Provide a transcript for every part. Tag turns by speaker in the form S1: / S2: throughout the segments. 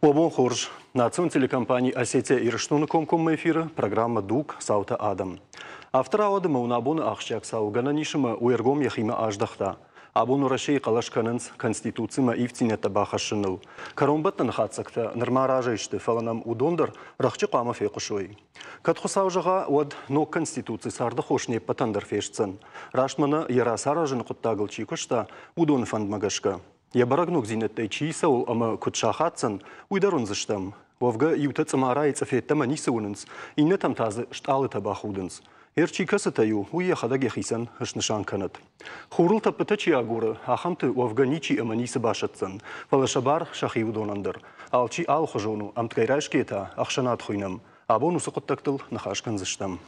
S1: Уӕ бон хорз! Национ телекомпани «Осетия Ирыстоны» комкоммӕ эфиры программӕ «Дуг. Цаутӕ адӕм». Афтӕ рауад ӕмӕ уын абоны ахсджиаг цау гӕнӕн ис ӕмӕ уе ргом йӕхимӕ аздӕхта. Абон Уӕрӕсейы хъӕлӕс кӕнынц Конституцимӕ ивддзинӕдтӕ бахӕссыныл. Кӕронбӕттӕны хатдзӕгтӕ нырма разӕй сты, фӕлӕ нӕм уыдон дӕр рӕхджы хъуамӕ фехъуысой. Кӕд Хуыцау зӕгъа, уӕд ног Конституци царды хос не ппӕтӕн дӕр фестдзӕн. Раст мӕнӕ йӕ рацаразыны хъуыддагыл чи куыста, уыдоны фӕндмӕ гӕсгӕ. Йӕ бӕрӕг ногдзинӕдтӕй чи цӕуыл ӕмӕ куыд сахаддзӕн, уый дӕр уындзыстӕм. Уӕвгӕ, иутӕ цъымарайы цъыфеттӕмӕ ницы уынынц, иннӕтӕм та дзы стъалытӕ бахудынц. Ӕрчи кӕцытӕй у, уый йӕхӕдӕг йӕхицӕн снысан кӕнӕд. Хурыл тӕппытӕ чи агуры, ахӕмты уӕвгӕ ничи ӕмӕ ницы басӕтдзӕн, фӕлӕ сӕ бар сӕхи уыдонӕн дӕр. Алчи алыхуызон у, ӕмткӕй райсгӕйӕ та ӕхсӕнад хуыйнӕм. Абон уыцы хъуыддӕгтыл ныхас кӕндзыстӕм.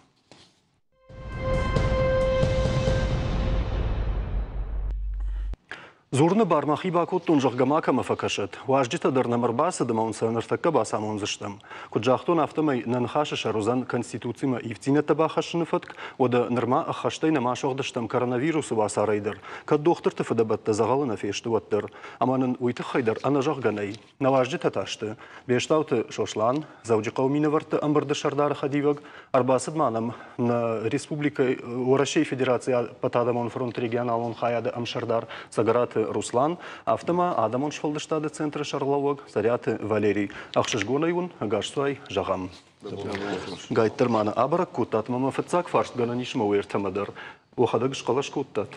S1: Дзурыны бар мӕхи бакодтон, зӕгъгӕ, макӕмӕ фӕкӕсӕд. Уазджытӕ дӕр нӕм ӕрбацыд ӕмӕ уын сӕ ныртӕккӕ бацамондзыстӕм. Куыд загътон, афтӕмӕй нӕ ныхасы сӕр уыдзӕн Конституцимӕ ивддзинӕдтӕ бахӕссыны фӕтк, уӕдӕ нырма ӕххӕстӕй нӕма суӕгъдыстӕм коронавирусы уацарӕй дӕр, кӕд дохтырты фыдӕбӕттӕ дзӕгъӕлы нӕ фесты, уӕддӕр. Ӕмӕ нын уый тыххӕй дӕр ӕнӕзӕгъгӕ нӕй. Нӕ уазджытӕ та сты Бестауты Сослан, Дзӕуджыхъӕуы минӕвӕртты ӕмбырды сӕрдары хӕдивӕг, ӕрбацыд ма нӕм нӕ республикӕйы Уӕрӕсейы Федерацийы ӕппӕтадӕмон фронты регионалон хайады ӕмсӕрдар Цӕгӕраты Руслан, афтӕ ма адӕмон сфӕлдыстады центры сӕргълӕууӕг Цӕриаты Валерий. Ӕхсызгонӕй уын ӕгасцуай зӕгъӕм. Гайддӕр ма нӕ абӕрӕг кодтат ӕмӕ мӕ фыццаг фарст гӕнӕн ис мӕ уӕртӕмӕ дӕр. Уӕхӕдӕг схъӕлӕс кодтат?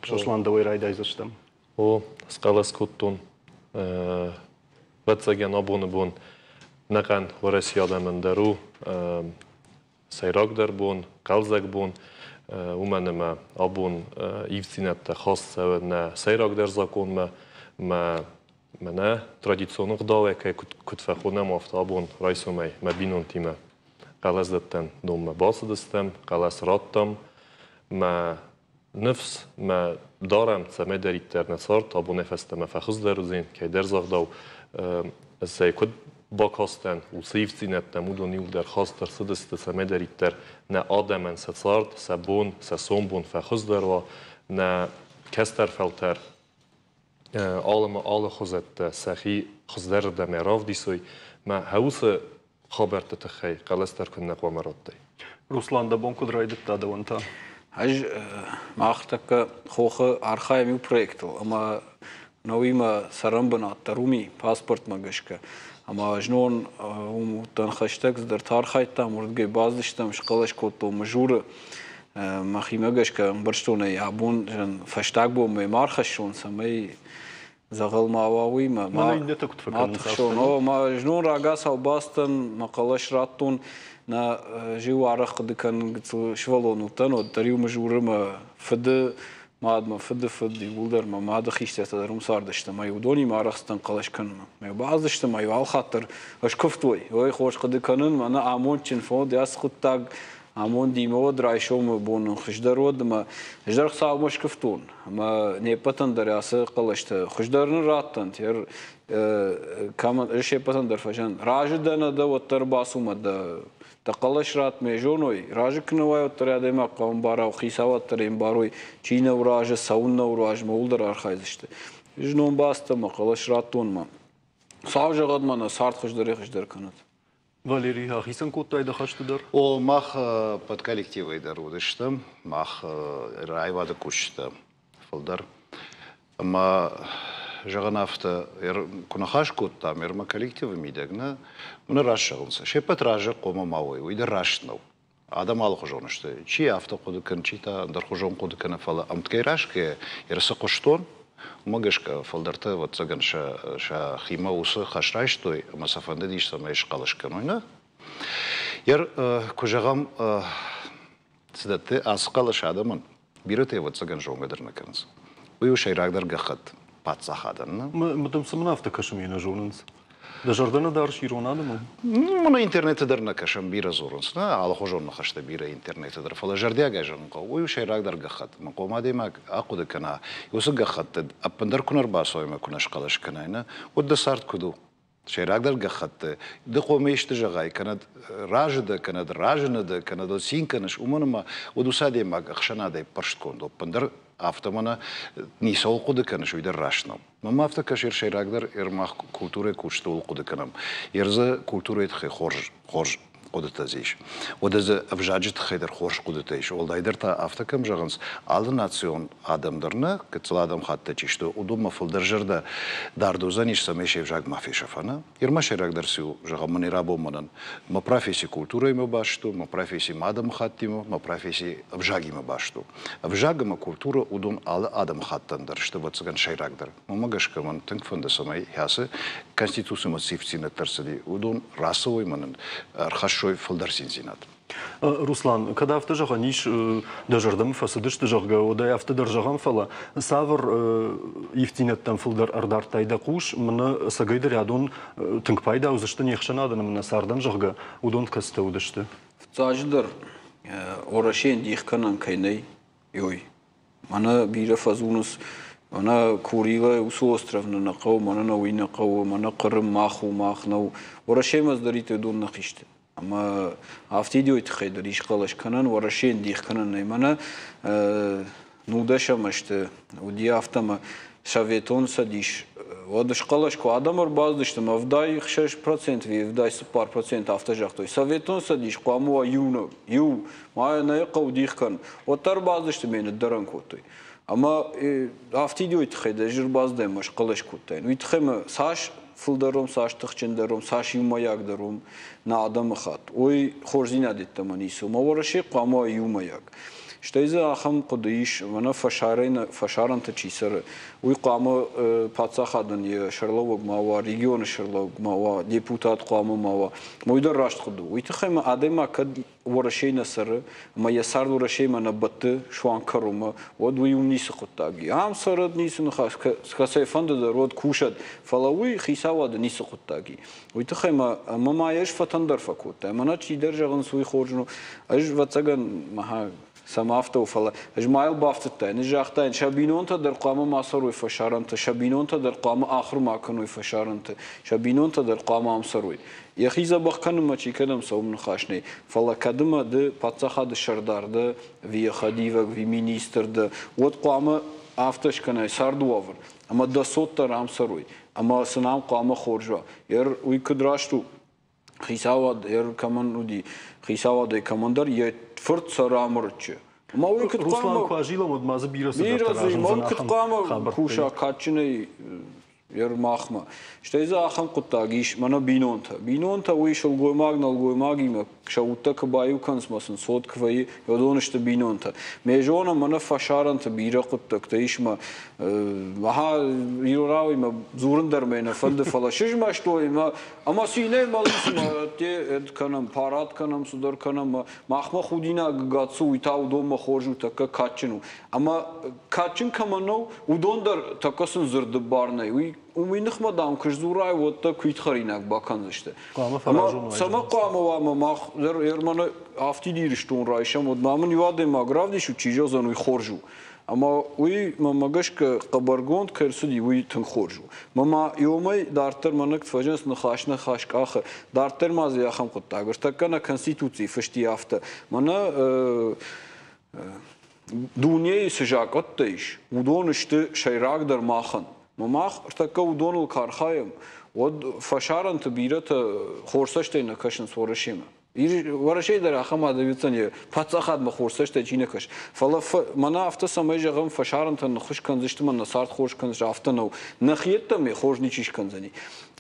S1: Сослан, дӕуӕй райдайдзыстӕм.
S2: О, схъӕлӕс кодтон. Ӕвӕццӕгӕн, абоны бон ӕнӕхъӕн Уӕрӕсейы адӕмӕн дӕр у сӕйрагдӕр бон, хъӕлдзӕг бон, уымӕн ӕмӕ абон ивддзинӕдтӕ хаст цӕуы нӕ сӕйрагдӕр закъонмӕ, мӕ мӕнӕ традицион ӕгъдауӕй кӕй куыд фӕхонӕм, афтӕ абон райсомӕй мӕ бинонтимӕ хъӕлӕсдӕттӕн донмӕ бацыдыстӕм, хъӕлӕс радтам, мӕ Ныфс мӕ дарӕм, цӕмӕйдӕриддӕр нӕ цард абонӕй фӕстӕмӕ фӕхуыздӕр уыдзӕн, кӕйдӕр загъдау, ӕз ӕй куыд бакастӕн, уыцы ивддзинӕдтӕм уыдон иууылдӕр хаст ӕрцыдысты, цӕмӕйдӕриддӕр нӕ адӕмӕн сӕ цард, сӕ бон, сӕ сомбон фӕхуыздӕр уа, нӕ кӕстӕр фӕлтӕр алы ӕмӕ алы хуызӕттӕ сӕхи хуыздӕрырдӕм равдисой. Мӕ уыцы хабӕртты тыххӕй хъӕлӕс дӕр куыннӕ хъуамӕ радтай.
S1: Руслан, дӕ бон куыд райдыдта дӕуӕн та?
S3: Ӕз мах тӕккӕ хохы архайӕм иу проектыл ӕмӕ науимӕ цӕрӕнбынат дӕр уым и, паспортмӕ гӕсгӕ. Ӕмӕ знон уым уыдтӕн хӕстӕг, цыдӕртӕ архайдтам, уырдыгӕй бацыдыстӕм, схъӕлӕс кодтон Мызуры. Мӕхимӕ гӕсгӕ ӕмбӕрстон ӕй, абон фӕстаг бонмӕ ма ӕрхӕссон, цӕмӕй дзӕгъӕл ма уа, уый мӕ
S1: ма иннӕтӕ куыд фӕкӕнынц?
S3: Тыхсон. О, ма знон рагацау бацыдтӕн, мӕ хъӕлӕс радтон. Нӕ зиу арӕх хъуыды кӕнын, гыццыл сывӕллон уыдтӕн, уӕддӕр-иу Мызуры мӕ фыды мад, мӕ фыды фыд, иууылдӕр мӕ мады хистӕртӕ дӕр уым цардысты. Ӕмӕ уыдонимӕ арӕхстӕн хъӕлӕс кӕнынмӕ. Мӕ бацыдысты, ӕмӕ-иу алхатт дӕр скуывтой. Ой, хорз хъуыды кӕнын, мӕнӕ амондджын фод, ацы хъуыддаг амондимӕ уӕд райсомы бон хуыздӕр уӕд ӕмӕ ӕз дӕр Хуыцаумӕ скуывтон ӕмӕ не ппӕтӕн дӕр ацы хъӕлӕстӕ хуыздӕр нын раттӕнт кӕмӕн ӕз се ппӕтӕн дӕр фӕзӕн разы дӕ нӕ дӕ уӕддӕр бацу мӕ дӕ дӕ хъӕлӕс ратт мӕ зоной разы куы нӕ уай уӕддӕр адӕймаг хъуамӕ ӕмбарау хицауад дӕр ӕмбарой чи нӕу разы цӕуын нӕу разы мӕ ууыл дӕр архайдзысты знон бацыдтӕн мӕ хъӕлӕс радтон мӕ Хуыцау зӕгъӕд мӕнӕ цард хуыздӕрӕй-хуыздӕр кӕнӕд.
S1: Валерий, ахицӕн кодтай дӕ хӕсты дӕр?
S4: О, мах под коллективӕй дӕр уыдыстӕм, мах аивады кусджытӕ фылдӕр. Ӕмӕ зӕгъын афтӕ, куы ныхас кодтам, ӕрмӕ коллективы мидӕг нӕ, нӕ раст зӕгъынц. Се ппӕт разы хъуамӕ ма уой, уый дӕр раст нӕу. Адӕм алыхуызон сты. Чи афтӕ хъуыды кӕны, чи та ӕндӕрхуызон хъуыды кӕны, фӕлӕ ӕмткӕй рӕзгӕйӕ цы хъуыстон, уымӕ гӕсгӕ фылдӕртӕ, ӕвӕццӕгӕн, сӕхимӕ уыцы хӕс райстой ӕмӕ сӕ фӕндыдис, цӕмӕй схъӕлӕс кӕной. Нӕ? Ер, куы зӕгъӕм, цы дӕтты ацы хъӕлӕс адӕмӕн, бирӕтӕ, ӕвӕццӕгӕн, зонгӕ дӕр нӕ кӕнынц. Уый у сӕйрагдӕр гӕххӕтт паддзахадӕн.
S1: Мӕ цы мын афтӕ кӕсы, ме нӕ зонынц. Дӕ зӕрдӕ нӕ дарыс ирон адӕмыл?
S4: Мӕнӕ интернеты дӕр нӕ кӕсӕм, бирӕ дзурынц. Нӕ, алыхуызон ныхӕстӕ бирӕ интернеты дӕр, фӕлӕ зӕрдиагӕй зӕгъын хъӕуы, уый у сӕйрагдӕр гӕххӕтт. Мӕ хъом адӕймаг ахъуыды кӕна, уыцы гӕххӕтты ӕппындӕр куы нӕ ӕрбацӕуай ӕмӕ куы нӕ схъӕлӕс кӕнай, нӕ, уӕд дӕ цард куыд у? Сӕйрагдӕр гӕххӕтты ды хъомӕ исты зӕгъай, кӕнӕ разы дӕ, кӕнӕ разы нӕ дӕ, кӕнӕ дыл цин кӕныс, уымӕн ӕмӕ уӕд уыцы адӕймаг ӕхсӕнадӕй ппӕрстгонд у, ӕппындӕр. Афтӕ мӕнӕ ницӕуыл хъуыды кӕныс, уый дӕр раст нӕу. Мӕнмӕ афтӕ кӕсы, сӕйрагдӕр мах культурӕйы кусджытыл хъуыды кӕнӕм. Ӕрдзы культурӕйы тыххӕй хорз, хорз хъуыдытӕ дзы ис. Уӕдӕ дзы ӕвзаджы тыххӕй дӕр хорз хъуыдытӕ ис. Уӕлдайдӕр та афтӕ кӕм зӕгъынц, алы национ адӕм дӕр нӕ, гыццыл адӕмхаттӕ чи сты, уыдонмӕ фылдӕр зӕрдӕ дард уыдзӕнис, цӕмӕй се взаг ма фесӕфа. Нӕ? Ирмӕ сӕйрагдӕр цы у, зӕгъӕм, мын рабон мӕнӕн мӕ професси культурӕимӕ баст у, мӕ професси мӕ адӕмыхаттимӕ, мӕ професси ӕвзагимӕ баст у. Ӕвзаг ӕмӕ культурӕ уыдон алы адӕмыхаттӕн дӕр сты, ӕвӕццӕгӕн, сӕйрагдӕр. Уымӕ гӕсгӕ мӕн тынг фӕнды, цӕмӕй ацы Конституцимӕ цы ивддзинӕдтӕ ӕрцыди, уыдон рацӕуой мӕнӕн, ӕрхӕссой фылдӕр циндзинад.
S1: Руслан, кӕд афтӕ зӕгъӕн ис, дӕ зӕрдӕмӕ фӕцыдысты, зӕгъгӕ, уӕд ӕй афтӕ дӕр зӕгъӕм, фӕлӕ цавӕр ивддзинӕдтӕм фылдӕр ӕрдардтай дӕ хъус, мӕнӕ ӕцӕгӕйдӕр адон тынг пайда уыдзысты не хсӕнадӕн ӕмӕ нӕ цардӕн, зӕгъгӕ, уыдон кӕцытӕ уыдысты?
S3: Фыццаджыдӕр, Уӕрӕсейӕн дих кӕнӕн кӕй нӕй, ой. Мӕнӕ бирӕ фӕдзурынц, мӕнӕ Курилӕ уыцы остров нӕ нӕ хъӕуы, мӕнӕ нӕ уый нӕ хъӕуы, мӕнӕ Хъырым мах у, мах нӕу. Уӕрӕсемӕ цыдӕриддӕр уыдон нӕ хизты. Ӕмӕ афтидиойы тыххӕй дӕр ис хъӕлӕс кӕнӕн, Уӕрӕсейӕн дих кӕнӕн нӕй. Мӕнӕ нудӕсӕм ӕзты уыди афтӕ ӕмӕ Советон Цӕдис уӕд схъӕлӕс куы адӕм ӕрбацыдысты ӕмӕ 76% ӕви 74% афтӕ загътой. Советон Цӕдис хъуамӕ уа иунӕг, иу, ма нӕ хъӕуы дих кӕнын. Уӕддӕр ӕрбацыдысты ӕмӕ ныддӕрӕн кодтой. Ӕмӕ афтидиойы тыххӕй дӕр ӕз ӕрбацыдӕн ӕмӕ схъӕлӕс кодтаин. Уый тыххӕй мӕ цас фылдӕр уӕм, цас тыхджындӕр уӕм, цас иумӕйагдӕр уӕм нӕ адӕмыхатт, уый хорздзинад йеддӕмӕ ницы у. Ӕмӕ Уӕрӕсе хъуамӕ уа иумӕйаг. Стӕй дзы ахӕм хъуыды ис, мӕнӕ фӕсарӕнты чи цӕры, уый хъуамӕ паддзахадӕн йӕ сӕргълӕууӕг ма уа, регионы сӕргълӕууӕг ма уа, депутат хъуамӕ ма уа. Уый дӕр раст хъуыды у. Уый тыххӕй ма адӕймаг кӕд Уӕрӕсейы нӕ цӕры ӕмӕ йӕ цард Уӕрӕсеймӕ нӕ бӕтты суанг кӕронмӕ, уӕд уый уым ницы хъуыддаг и. Ам цӕрӕд, ницы ныхас, кӕцӕй фӕнды дӕр, уӕд кусӕд, фӕлӕ уый хицауады ницы хъуыддаг и. Уый тыххӕй ма ӕмӕ ма ӕз фӕтӕн дӕр фӕкодта. Мӕнӕ чидӕр зӕгъынц, уый хорз у. Ӕз, ӕвӕццӕгӕн, мӕ цӕмӕ афтӕ у, фӕлӕ ӕз ма йыл бафтыдтаин. Ӕз загътаин, сӕ бинонтӕ дӕр хъуамӕ ма цӕрой фӕсарӕнты, сӕ бинонтӕ дӕр хъуамӕ ахуыр ма кӕной фӕсарӕнты, сӕ бинонтӕ дӕр хъуамӕ ам цӕрой. Йӕхи дзӕбӕх кӕнынмӕ чи кӕдӕм цӕуы ныхас нӕй, фӕлӕ кӕд ӕмӕ ды паддзахады сӕрдар дӕ, ӕви йӕ хӕдивӕг, ӕви министр дӕ, уӕд хъуамӕ афтӕ скӕнай царды уавӕр, ӕмӕ дӕ цот дӕр ам цӕрой, ӕмӕ сын ам хъуамӕ хорз уа. Уый куыд раст у, хицауад кӕмӕн уыди, хицауадӕй кӕмӕндӕр йӕ фырт цӕры Амырыччы. Ӕмӕ уый куыд
S1: Руслан, куы азилӕм, уӕд ма дзы бирӕ цыдӕртӕ разындзӕн.
S3: Куыд хъуамӕ куса кадджынӕй Ермахмӕ. Стӕй дзы ахӕм хъуыддаг ис, мӕнӕ бинонтӕ. Бинонтӕ уый сылгоймаг нӕлгоймагимӕ сӕ удтӕ куы баиу кӕнынц мӕ сын цот куы вӕййы, уыдон сты бинонтӕ. Ме зонӕм, мӕнӕ фӕсарӕнты бирӕ хъуыддӕгтӕ ис мӕ ахӕ иронауимӕ дзурын дӕр мӕ нӕ фӕнды, фӕлӕ сызмӕстой мӕ ӕмӕ цинӕй мӕлынц мӕ ӕдде ӕд кӕнӕм, парад кӕнӕм, цыдӕр кӕнӕм. Махмӕ худинаг гацу, уый та уыдонмӕ хорз у, тӕккӕ кадджын у. Ӕмӕ кадджын кӕмӕн нӕу, уыдон дӕр тӕккӕ сын дзырды бар нӕй. Уый, уый ныхмӕ, дам, куы сдзурай, уӕд дӕ куыйт хӕринаг бакӕндзысты.
S1: Хъуамӕ
S3: Цӕмӕ хъуамӕ уа ӕмӕ мах дӕр Ерманы афтид Ирыстон райсӕм, уӕд ма мын иу адӕймаг равдисут, чи зӕгъдзӕн, уый хорз у. Ӕмӕ уый, мӕнмӕ гӕсгӕ, хъӕбӕргонд кӕй ӕрцыди, уый тынг хорз у. Мӕ ма иомӕй дарддӕр мӕнӕгт фӕзынц ныхас-ныхас къахы. Дарддӕр ма дзы ахӕм хъуыддаг. Ӕртӕккӕ нӕ Конституцийы фыст и афтӕ. Мӕнӕ дунейы цы закъӕттӕ ис, уыдон сты сӕйрагдӕр махӕн. Мах ӕртӕккӕ уыдоныл куы архайӕм, уӕд фӕсарӕнты бирӕтӕ хорз цӕстӕй нӕ кӕсынц Уӕрӕсемӕ. Уӕрӕсейы дӕр ахӕм адӕм уыдзӕн, йӕ паддзахадмӕ хорз цӕстӕй чи нӕ кӕсы. Фӕлӕ мӕнӕ афтӕ цӕмӕй зӕгъӕм, фӕсарӕнтӕн ныххуыс кӕндзысты мӕ нӕ цард хорз кӕндзысты, афтӕ нӕу. Нӕхи йеддӕмӕ хорз ничи скӕндзӕни.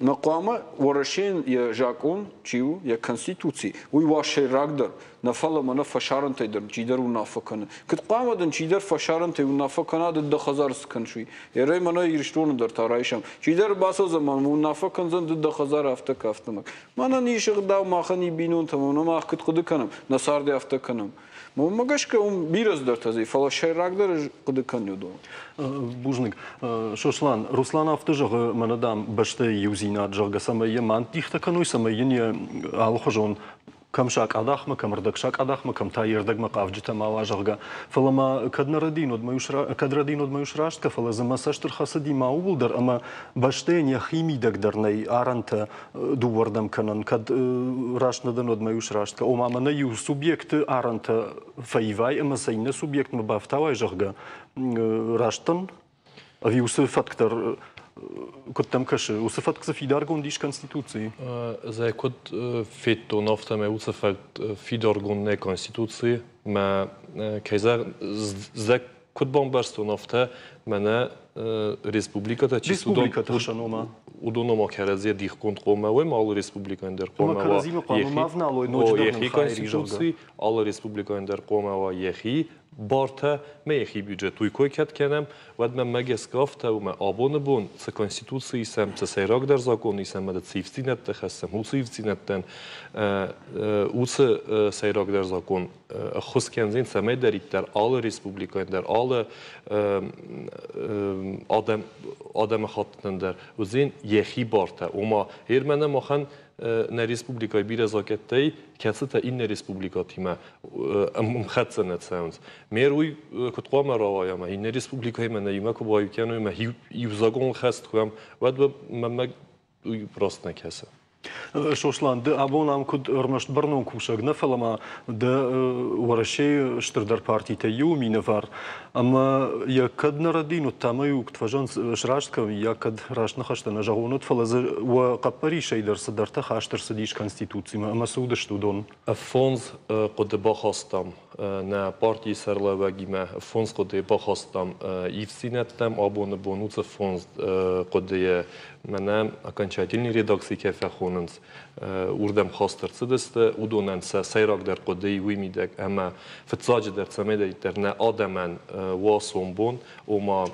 S3: Мӕ хъуамӕ Уӕрӕсейӕн йӕ закъон чи у, йӕ конституци, уый уа сӕйрагдӕр, нӕ фӕлӕ мӕнӕ фӕсарӕнтӕй дӕр чидӕр уынаффӕ кӕны. Куыд хъуамӕ дын чидӕр фӕсарӕнтӕй уынаффӕ кӕна, ды дӕ хӕдзары цы кӕныс, уый? Ерӕй мӕнӕ Ирыстоны дӕр та райсӕм. Чидӕр бацӕудзӕн мӕ уынаффӕ кӕндзӕн, ды дӕ хӕдзары афтӕ кӕ, афтӕ мӕ. Мӕнӕн ис ӕгъдау, махӕн и бинонтӕм, ӕмӕ мах куыд хъуыды кӕнӕм, нӕ царды афтӕ кӕнӕм. Мӕнмӕ гӕсгӕ уым бирӕ цыдӕртӕ дзы, фӕлӕ сӕйрагдӕр ӕз хъуыды кӕнын уыдон.
S1: Бузныг. Сослан, Руслан афтӕ зӕгъы, мӕнӕ, дам, бӕстӕйы иудзинад, зӕгъгӕ, цӕмӕй йӕ ма ныддихтӕ кӕной, цӕмӕй йын йӕ алыхуызон. Кӕм сакъадахмӕ, кӕм ӕрдӕгсакъадахмӕ, кӕм та йе рдӕгмӕ хъавджытӕ ма уа, зӕгъгӕ. Фӕлӕ ма кӕд нӕ рӕдийын, уӕд ма кӕд рӕдийын, уӕд ма сраст кӕ, фӕлӕ дзы мӕ цӕст ӕрхӕцыди ма ууыл дӕр, ӕмӕ бӕстӕйӕн йӕхи мидӕг дӕр нӕй арӕнтӕ дыууӕрдӕм кӕнӕн. Кӕд раст нӕ дӕн, уӕд ма сраст кӕ. Ома мӕнӕ иу субъекты арӕнтӕ фӕивай ӕмӕ сӕ иннӕ субъектмӕ бафтауай, зӕгъгӕ, раст дӕн? Ӕви уыцы фӕтк дӕр куыд дӕм кӕсы, уыцы фӕтк дзы фидаргонд ис Конституцийы?
S2: Ӕз ӕй куыд федтон, афтӕмӕй уыцы фӕтк фидаргонд нӕ Конституцийы. Мӕ кӕй зӕг куыд бамбӕрстон, афтӕ мӕнӕ республикӕтӕ чи
S1: Республикӕты хсӕн ома?
S2: Уыдон ома кӕрӕдзийӕ дихгонд хъуамӕ уой, алы республикӕйӕн дӕр хъуамӕ уа
S1: йӕхи
S2: конституци, алы республикӕйӕн дӕр хъуамӕ уа йӕхи бартӕ мӕ йӕхи бюджет уый кой кӕд кӕнӕм, уӕд мӕнмӕ гӕсгӕ афтӕ у, мӕ абоны бон цы конституци исӕм, цы сӕйрагдӕр закъон исӕм ӕмӕ цы ивддзинӕдтӕ хӕссӕм, уыцы ивддзинӕдтӕн уыцы сӕйрагдӕр закъон ӕххуыс кӕндзӕн, цӕмӕйдӕриддӕр алы республикӕйӕн дӕр, алы адӕм адӕмыхаттытӕн дӕр уыдзӕн йӕхи бартӕ. Ома, Ермӕнӕ махӕн нӕ республикӕйы бирӕ закъӕттӕй, кӕцытӕ иннӕ республикӕтимӕ ӕмхӕццӕ нӕ цӕуынц. Мер уый куыд хъуамӕ рауайа, ӕмӕ иннӕ республикӕимӕ нӕ иумӕ куы баиу кӕной ӕмӕ иу закъоныл хӕст куы уӕм, уӕд мӕнмӕ уый раст нӕ кӕсы.
S1: Сослан, ды абон ам куыд ӕрмӕст бӕрнон кусӕг нӕ, фӕлӕ ма дӕ Уӕрӕсейы стырдӕр партитӕй иуы минӕвар. Ӕмӕ йӕ кӕд нӕ рӕдийын, уӕд та ма-иу куыд фӕзӕгъынц, сраст кӕн, йӕ кӕд раст ныхӕстӕ нӕ зӕгъон, уӕд, фӕлӕ дзы уӕ хъӕппӕрисӕй дӕр цыдӕртӕ хаст ӕрцыдис Конституцимӕ ӕмӕ цы уыдысты уыдон?
S2: Фондз хъуыды бахастам нӕ партийы сӕргълӕууӕгимӕ, фондз хъуыдыйы бахастам ивддзинӕдтӕм. Абоны бон уыцы фондз хъуыдыйы мӕнӕ окончательный редакци кӕй фӕхонынц, уырдӕм хаст ӕрцыдысты. Уыдонӕн сӕ сӕйрагдӕр хъуыды уый мидӕг, ӕмӕ фыццаджыдӕр цӕмӕйдӕриддӕр нӕ адӕмӕн уа сомбон, ома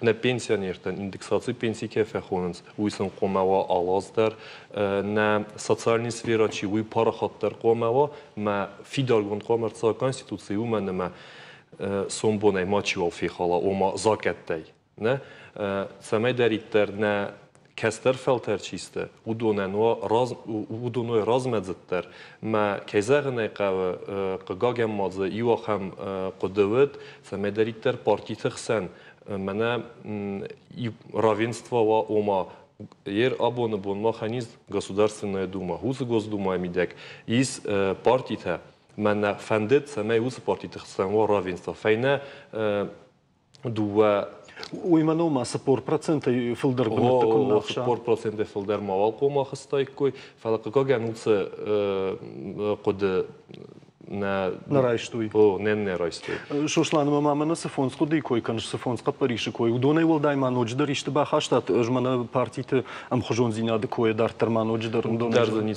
S2: нӕ пенсионертӕн индексаци пенси кӕй фӕхонынц, уый сын хъуамӕ уа алаз дӕр, нӕ социальный сфера чи, уый парахатдӕр хъуамӕ уа, мӕ фидаргонд хъуамӕ ӕрцӕуа Конституцийы, уымӕн ӕмӕ сомбонӕй мачиуал фехала, ома закъӕттӕй. Нӕ, цӕмӕйдӕриддӕр нӕ кӕстӕр фӕлтӕр чи сты, уыдонӕн уа уыдон уой размӕдзыддӕр. Мӕ кӕй зӕгъын ӕй хъӕуы, хъыгагӕн ма дзы иу ахӕм хъуыды уыд, цӕмӕйдӕриддӕр партиты хсӕн мӕнӕ равенство уа, ома ер абоны бон махӕн ис Государственная Дума, уыцы Госдумайы мидӕг ис партитӕ, мӕ нӕ фӕндыд, цӕмӕй уыцы партиты хсӕн уа равенство. Фӕйнӕ дыууӕ
S1: Уый мӕ ма 40%-ӕй фылдӕр бынӕттӕ куы нӕ ахса.
S2: 40%-ӕй фылдӕр мауал хъуамӕ ахызтаиккой, фӕлӕ хъыгагӕн уыцы хъуыды нӕ
S1: нӕ райстой.
S2: О, нӕ нӕ райстой.
S1: Сослан, ӕмӕ ма мӕнӕ цы фондз хъуыдыйы кой кӕныс, цы фондз хъӕппӕрисы кой, уыдонӕй уӕлдай ма ноджыдӕр исты бахастат, ӕз мӕнӕ партиты ӕмхуызондзинады койӕ дарддӕр ма ноджыдӕр уыдонӕй.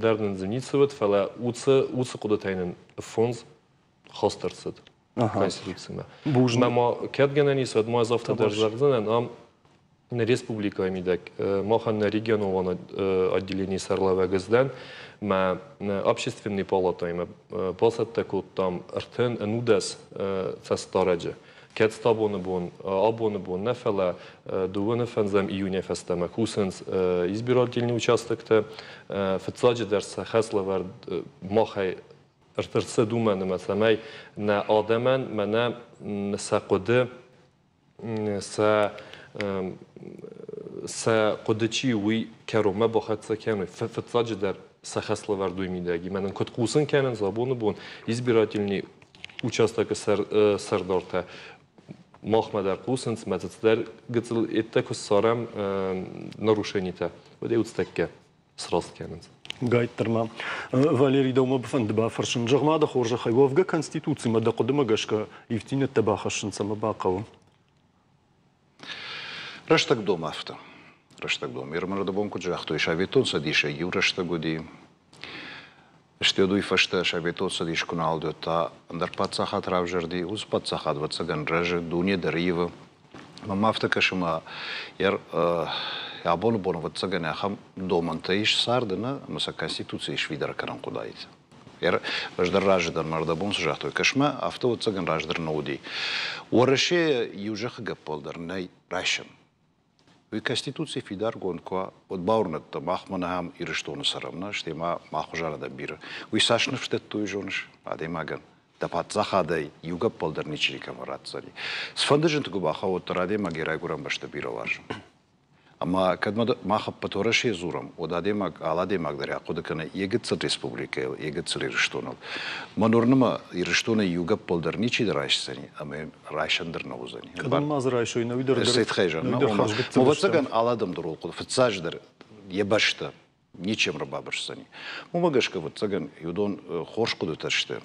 S2: Дӕр нын дзы ницы уыд, фӕлӕ уыцы хъуыдытӕй нын фондз хаст ӕрцыд. Конституцимӕ.
S1: Бузныг.
S2: Ма кӕд гӕнӕн ис, уӕд ма ӕз афтӕ дӕр зӕгъдзынӕн, ам нӕ республикӕйы мидӕг махӕн нӕ регионалон отделенийы сӕргълӕууӕг ӕз дӕн, мӕ общественный палатаимӕ бацӕттӕ кодтам 39 цӕстдарӕджы. Кӕд абоны бон, абоны бон нӕ, фӕлӕ дыууӕ фӕндзӕм июнӕй фӕстӕмӕ кусынц избирательный участоктӕ. Фыццаджыдӕр сӕ хӕслӕвӕрд махӕй ӕрцыд уымӕн ӕмӕ цӕмӕй нӕ адӕмӕн мӕнӕ сӕ хъуыды сӕ сӕ хъуыды чи уый кӕронмӕ бахӕццӕ кӕной фыццаджыдӕр сӕ хӕслӕвӕрд уый мидӕг и мӕнӕн куыд хъусын кӕнынц абоны бон избирательный участокы сӕрдартӕ махмӕ дӕр хъусынц мӕ цыдӕр гыццыл еттӕ куы ссарӕм нарушенитӕ уӕд ӕй уыцтӕккӕ сраст кӕнынц.
S1: Гайддӕр ма. Валерий, дӕумӕ фӕнды бафӕрсын. Зӕгъ-ма дӕ хорзӕхӕй, уӕвгӕ Конституцимӕ дӕ хъуыдымӕ гӕсгӕ ивддзинӕдтӕ бахӕссын цӕмӕ бахъӕуы?
S4: Рӕстӕг дом афтӕ. Рӕстӕг дом. Ермӕрдыбон куыд загътой, Советон Цӕдисӕй иу рӕстӕг уыди. Стӕй уый фӕстӕ Советон Цӕдис куы нал уыд, та ӕндӕр паддзахад равзӕрди. Уыцы паддзахад, ӕвӕццӕгӕн, рӕзы, дуне дӕр ивы. Мӕнмӕ афтӕ кӕсы, ӕмӕ абоны бон, ӕвӕццӕгӕн, ахӕм домӕнтӕ ис царды, нӕ, ӕмӕ сӕ Конституцийы сфидар кӕнын хъуыдаид. Ӕз дӕр разы дӕн, мӕрдӕбон цы загътой, кӕс-ма, афтӕ, ӕвӕццӕгӕн, раздӕр нӕ уыди. Уӕрӕсе иу зӕххы гӕппӕл дӕр нӕй райсӕн. Уый Конституци фидаргонд куы уа, уӕд бауырныдта, мах мӕнӕ ахӕм Ирыстоны цӕрӕм, нӕ, стӕй ма мах хуызӕн адӕм бирӕ. Уый цас ныфс дӕтты, уый зоныс адӕймагӕн? Дӕ паддзахадӕй иу гӕппӕл дӕр ничи никӕмӕ ратдзӕни. Цыфӕнды зынты куы бахауа, уӕддӕр адӕймаг йӕ райгуырӕн бӕстӕ бирӕ уарзы. Ӕмӕ кӕд мах ӕппӕт Уӕрӕсейы дзурӕм, уӕд адӕймаг, алы адӕймаг дӕр ахъуыды кӕны йӕ гыццыл республикӕйыл, йӕ гыццыл Ирыстоныл. Мӕн уырны мӕ, Ирыстонӕй иу гӕппӕл дӕр ничи дӕр райсдзӕни ӕмӕ йын райсӕн дӕр нӕ уыдзӕни.
S1: Кӕдӕм ма дзы райсой, нӕуи дӕр
S4: хӕрзгыццыл. Ӕвӕццӕгӕн, алы адӕм дӕр хъуыды, фыццаджыдӕр йӕ бӕстӕ ничем ӕрбабырсдзӕни. Уымӕ гӕсгӕ, ӕвӕццӕгӕн, уыдон хорз хъуыдытӕ сты.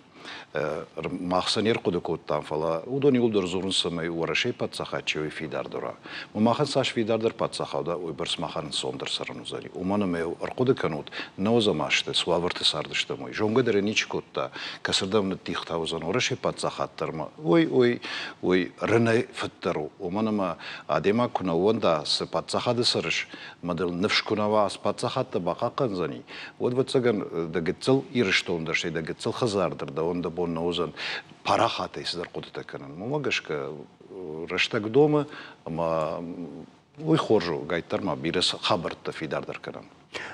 S4: Мах сӕ не рхъуыды кодтам, фӕлӕ уыдон иууылдӕр дзурынц, цӕмӕй Уӕрӕсейы паддзахад чи уый фидардӕр уа. Махӕн цас фидардӕр паддзахад уа, уыйбӕрц махӕн ӕнцондӕр цӕрын уыдзӕни. Уымӕн ӕмӕ ӕрхъуыды кӕнут, нӕуӕдзӕм азты цы уавӕрты цардыстӕм, уый. Зонгӕ дӕр ӕй ничи кодта, кӕцырдӕм ныддихтӕ уыдзӕн Уӕрӕсейы паддзахад дӕр ӕмӕ уый, уый, уый рынӕй фыддӕр у. Уымӕн ӕмӕ адӕймаг куы нӕ ууӕнда, цы паддзахады цӕрыс, ӕмӕ дыл ныфс куы нӕ уа, цы паддзахад дӕ бахъахъхъӕндзӕни, уӕд, ӕвӕццӕгӕн, дӕ гыццыл Ирыстон дӕр, стӕй дӕ гыццыл хӕдзар дӕр дӕуӕн дӕ бон нӕ уыдзӕн парахатӕй цыдӕр хъуыдытӕ кӕнын. Уымӕ гӕсгӕ рӕстӕг домы ӕмӕ уый хорз у, гайддӕр ма бирӕ хабӕрттӕ фидардӕр кӕнӕм.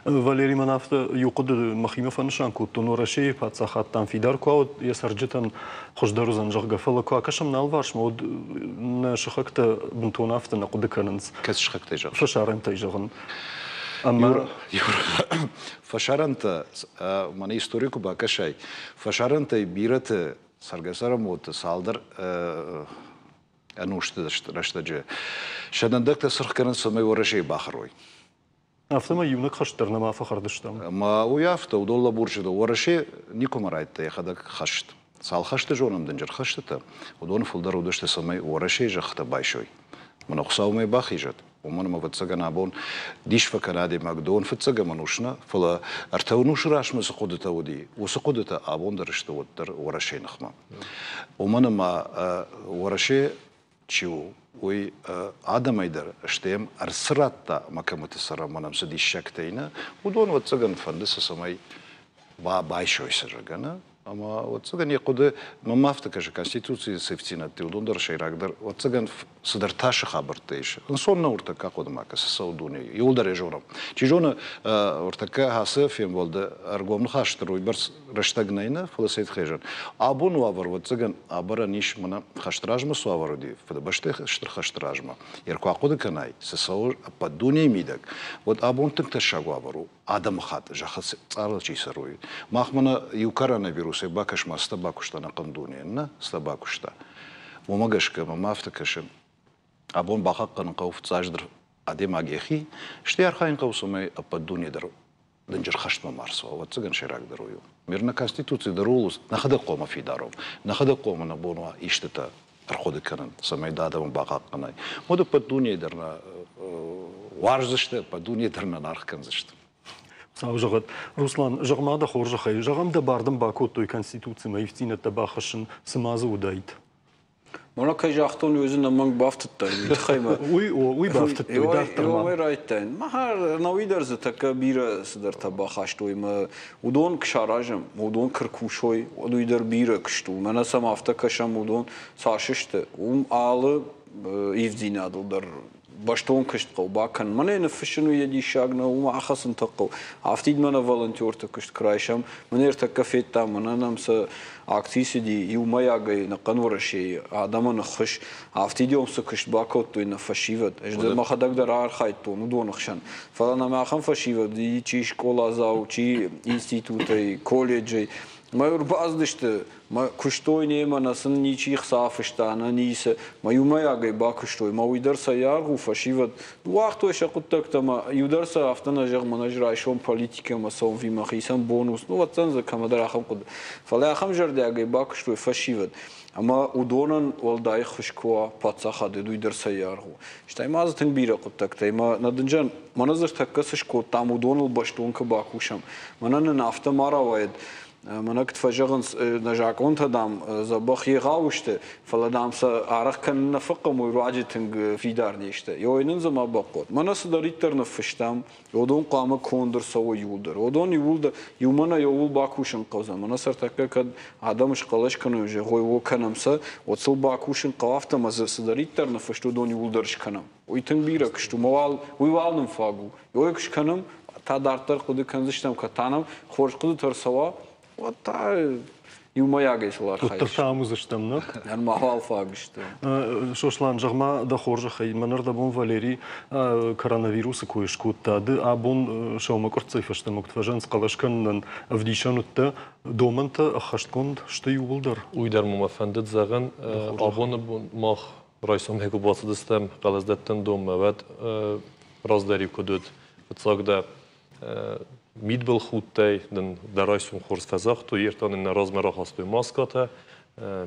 S1: Валерий, мӕн афтӕ иу хъуыды мӕхимӕ фӕнысан кодтон, Уӕрӕсейы паддзахад дам фидар куы уа, уӕд йӕ цӕрджытӕн хуыздӕр уыдзӕн, зӕгъгӕ. Фӕлӕ куы акӕсӕм нӕ алыварсмӕ, уӕд нӕ сыхӕгтӕ бынтон афтӕ нӕ хъуыды кӕнынц.
S4: Кӕцы сыхӕгтӕй зӕгъыс?
S1: Фӕсарӕнтӕй зӕгъын. Ӕмӕ
S4: Фӕсарӕнтӕ, мӕнӕ истори куы бакӕсай, фӕсарӕнтӕй бирӕты цӕргӕ-цӕрӕнбонты цалдӕр ӕнусты рӕстӕджы сӕ дӕндӕгтӕ цыргъ кӕнынц, цӕмӕй Уӕрӕсейы бахӕрой.
S1: Афтӕмӕй иунӕг хӕст дӕр нӕма фӕхӕрдыстӕм.
S4: Ӕмӕ уый афтӕ, уыдон лӕбурджыты Уӕрӕсе никуыма райдыдта йӕхӕдӕг хӕст. Цал хӕсты зонӕм дынджыр хӕстытӕ, уыдон фылдӕр уыдысты, цӕмӕй Уӕрӕсейы зӕххытӕ байсой. Мӕнӕ Хуыцаумӕ бахизӕд, уымӕн ӕмӕ, ӕвӕццӕгӕн, абон дис фӕкӕны адӕймаг дон фыццӕгӕм ӕнус нӕ, фӕлӕ ӕртӕ ӕнусы размӕ цы хъуыдытӕ уыди, уыцы хъуыдытӕ абон дӕр сты уӕддӕр Уӕрӕсейы ныхмӕ. Уымӕн ӕмӕ Уӕрӕсе чи у, уый адӕмӕй дӕр, стӕй йӕм ӕрцы радта ӕмӕ кӕмыты цӕрӕм, мӕнӕм цы диссӕгтӕ и, нӕ, уыдон, ӕвӕццӕгӕн, фӕнды сӕ, цӕмӕй байсой сӕ, зӕгъгӕ, нӕ. Ӕмӕ, ӕвӕццӕгӕн, йӕ хъуыды, мӕнмӕ афтӕ кӕсы, Конституцийы цифдзинӕдтӕ, уыдон дӕр сӕйрагдӕр, ӕвӕццӕгӕн, цыдӕр тасы хабӕрттӕ ис. Ӕнцон нӕу ӕртӕккӕ хъуыдымӕ кӕсы, цӕуы дунейы. Иуылдӕр ӕй зонӕм. Чи зоны, ӕртӕккӕ ацы фембӕлды ӕргом ныхас дӕр уыйбӕрц рӕстӕг нӕй нӕ, фӕлӕ сӕ тыххӕй Абон уавӕр, ӕвӕццӕгӕн, абарӕн ис, мӕнӕ хӕсты размӕ цы уавӕр уыди, Фыдыбӕстӕйы Стыр хӕсты размӕ, йӕ куы ахъуыды кӕнай, цы цӕуы ӕппӕт дунейы мидӕг, уӕд абон тынг тӕссаг уавӕр у адӕмыхатт, зӕххы цъарыл чи цӕрой. Мах мӕнӕ иу коронавирусӕй бакӕс-ма, цытӕ бакуыста ӕнӕхъӕн дунейӕн, нӕ, цытӕ бакуыста. Уымӕ гӕсгӕ мӕм афтӕ кӕсы, абон бахъахъхъӕнын хъӕуы фыццаджыдӕр адӕймаг йӕхи, стӕй архайын хъӕуы, цӕмӕй ӕппӕт дуне дӕр дынджыр хӕстмӕ ма рцӕуа, ӕвӕццӕгӕн, сӕйрагдӕр уый у. Мир нӕ Конституци дӕр ууыл нӕхӕдӕг хъуамӕ фидар уӕм, нӕхӕдӕг хъуамӕ нӕ бон уа истытӕ ӕрхъуыды кӕнын, цӕмӕй дӕ адӕмы бахъахъхъӕнай. Уӕд ӕппӕт дунейы дӕр нӕ уарздзысты, ӕппӕт дунейы дӕр нӕ аргъ кӕндзысты.
S1: Хуыцау зӕгъӕд. Руслан, зӕгъ-ма дӕ хорзӕхӕй, зӕгъӕм, дӕ бар дын бакодтой Конституцимӕ ивддзинӕдтӕ бахӕссын, цы ма дзы уыдаид?
S3: Мӕнӕ кӕй загътон, уый дзы нӕмӕнг бафтыдтай, уый тыххӕй мӕ.
S1: Уый о, уый бафтыдтой дарддӕр ма.
S3: Уымӕй райдтаин. Науи дӕр дзы тӕккӕ бирӕ цыдӕртӕ бахастой ӕмӕ уыдон куы саразӕм, уыдон куы ркусой, уӕд уый дӕр бирӕ куыст у. Мӕнӕ сӕм афтӕ кӕсӕм, уыдон цас сты, уым алы ивддзинадыл дӕр бӕстон куыст хъӕуы бакӕнын. Мӕнӕ ныффыссын уый йӕ диссаг нӕу, уымӕ ахӕцын хъӕуы. Афтид мӕнӕ волонтерты куыст куы райсӕм, мӕнӕ ӕртӕккӕ федтам, мӕнӕ нӕм цы акци цыди иумӕйагӕй ӕнӕхъӕн Уӕрӕсейы адӕмӕн ӕххуыс, афтид цы куыст бакодтой нӕ фӕсивӕд. Ӕз дӕр мӕхӕдӕг дӕр архайдтон уыдоны хсӕн. Фӕлӕ нӕм ахӕм фӕсивӕд чи скъоладзау, чи институтӕй, колледжӕй. Мӕ ӕрбацыдысты, мӕ куыстой немӕ, нӕ сын ничи хца фыста, нӕ ницы. Мӕ иумӕйагӕй бакуыстой, мӕ уый дӕр сӕ аргъ у, фӕсивӕд. Уагътой сӕ хъуыддӕгтӕ мӕ иу дӕр сӕ афтӕ нӕ зӕгъ, мӕнӕ ӕз райсом политикӕмӕ цӕуын ӕви мӕхицӕн бонус. Ну, уӕддӕр дзы кӕмӕдӕр ахӕм хъуыды. Фӕлӕ ахӕм зӕрдиагӕй бакуыстой фӕсивӕд. Ӕмӕ уыдонӕн уӕлдай ӕххуыс куы уа паддзахады, уый дӕр сӕ аргъ у. Стӕй ма дзы тынг бирӕ хъуыддӕгтӕ. Ӕмӕ нӕ дынджан, мӕнӕ дзы тӕккӕ цы скодтам, уыдоныл бӕстон куы бакусӕм. Мӕнӕ нын афтӕ ма рауайӕд, Мӕнӕ куыд фӕзӕгъынц, нӕ закъонтӕ, дам, дзӕбӕх егъау сты, фӕлӕ, дам, сӕ арӕх кӕнын нӕ фӕхъӕуы, уый руаджы тынг фидар не сты. Ой, нын дзы ма бахъуыд. Мӕнӕ цыдӕриддӕр ныффыстам, уыдон хъуамӕ конд ӕрцӕуой иууылдӕр. Уыдон иууылдӕр иумӕ нӕ иууыл бакусын хъӕудзӕн. Мӕнӕ цӕртӕккӕ кӕд адӕм схъӕлӕс кӕной, зӕгъой, о, кӕнӕм сӕ, уӕд сыл бакусын хъӕуы афтӕ ӕмӕ дзы цыдӕриддӕр ныффыст, уыдон иууылдӕр скӕнӕм. Уый тынг бирӕ куыст у, уый уал нын фаг у. Уый куы скӕнӕм, та дарддӕр хъуыды кӕндзыстӕм, кӕд та нӕм хорз хъуыдытӕ ӕрцӕуа, уӕд та иумӕйагӕй сыл архайдзыстӕм.
S1: Уӕддӕр та ам уыдзыстӕм, нӕ?
S3: Нырма фаг сты.
S1: Сослан, зӕгъ-ма, дӕ хорзӕхӕй, мӕнӕрдӕбон Валери коронавирусы кой скодта. Ды абон сӕумӕкъуырццӕй фӕстӕмӕ куыд фӕзӕнц хъӕлӕс кӕнынӕн ӕвдисӕн уыдтӕ, домӕнтӕ ӕххӕстгонд сты иууылдӕр?
S2: Уый дӕр мӕ фӕндыд зӕгъын. Абоны бон мах райсомӕй куы бацыдыстӕм хъӕлӕсдӕттӕн донмӕ, уӕд раздӕр-иу куыд уыд, фыццаг дӕ мидбылхудтӕй дын дӕ райсом хорз фӕзагътой, ертан нын нӕ размӕ рахастой маскӕтӕ,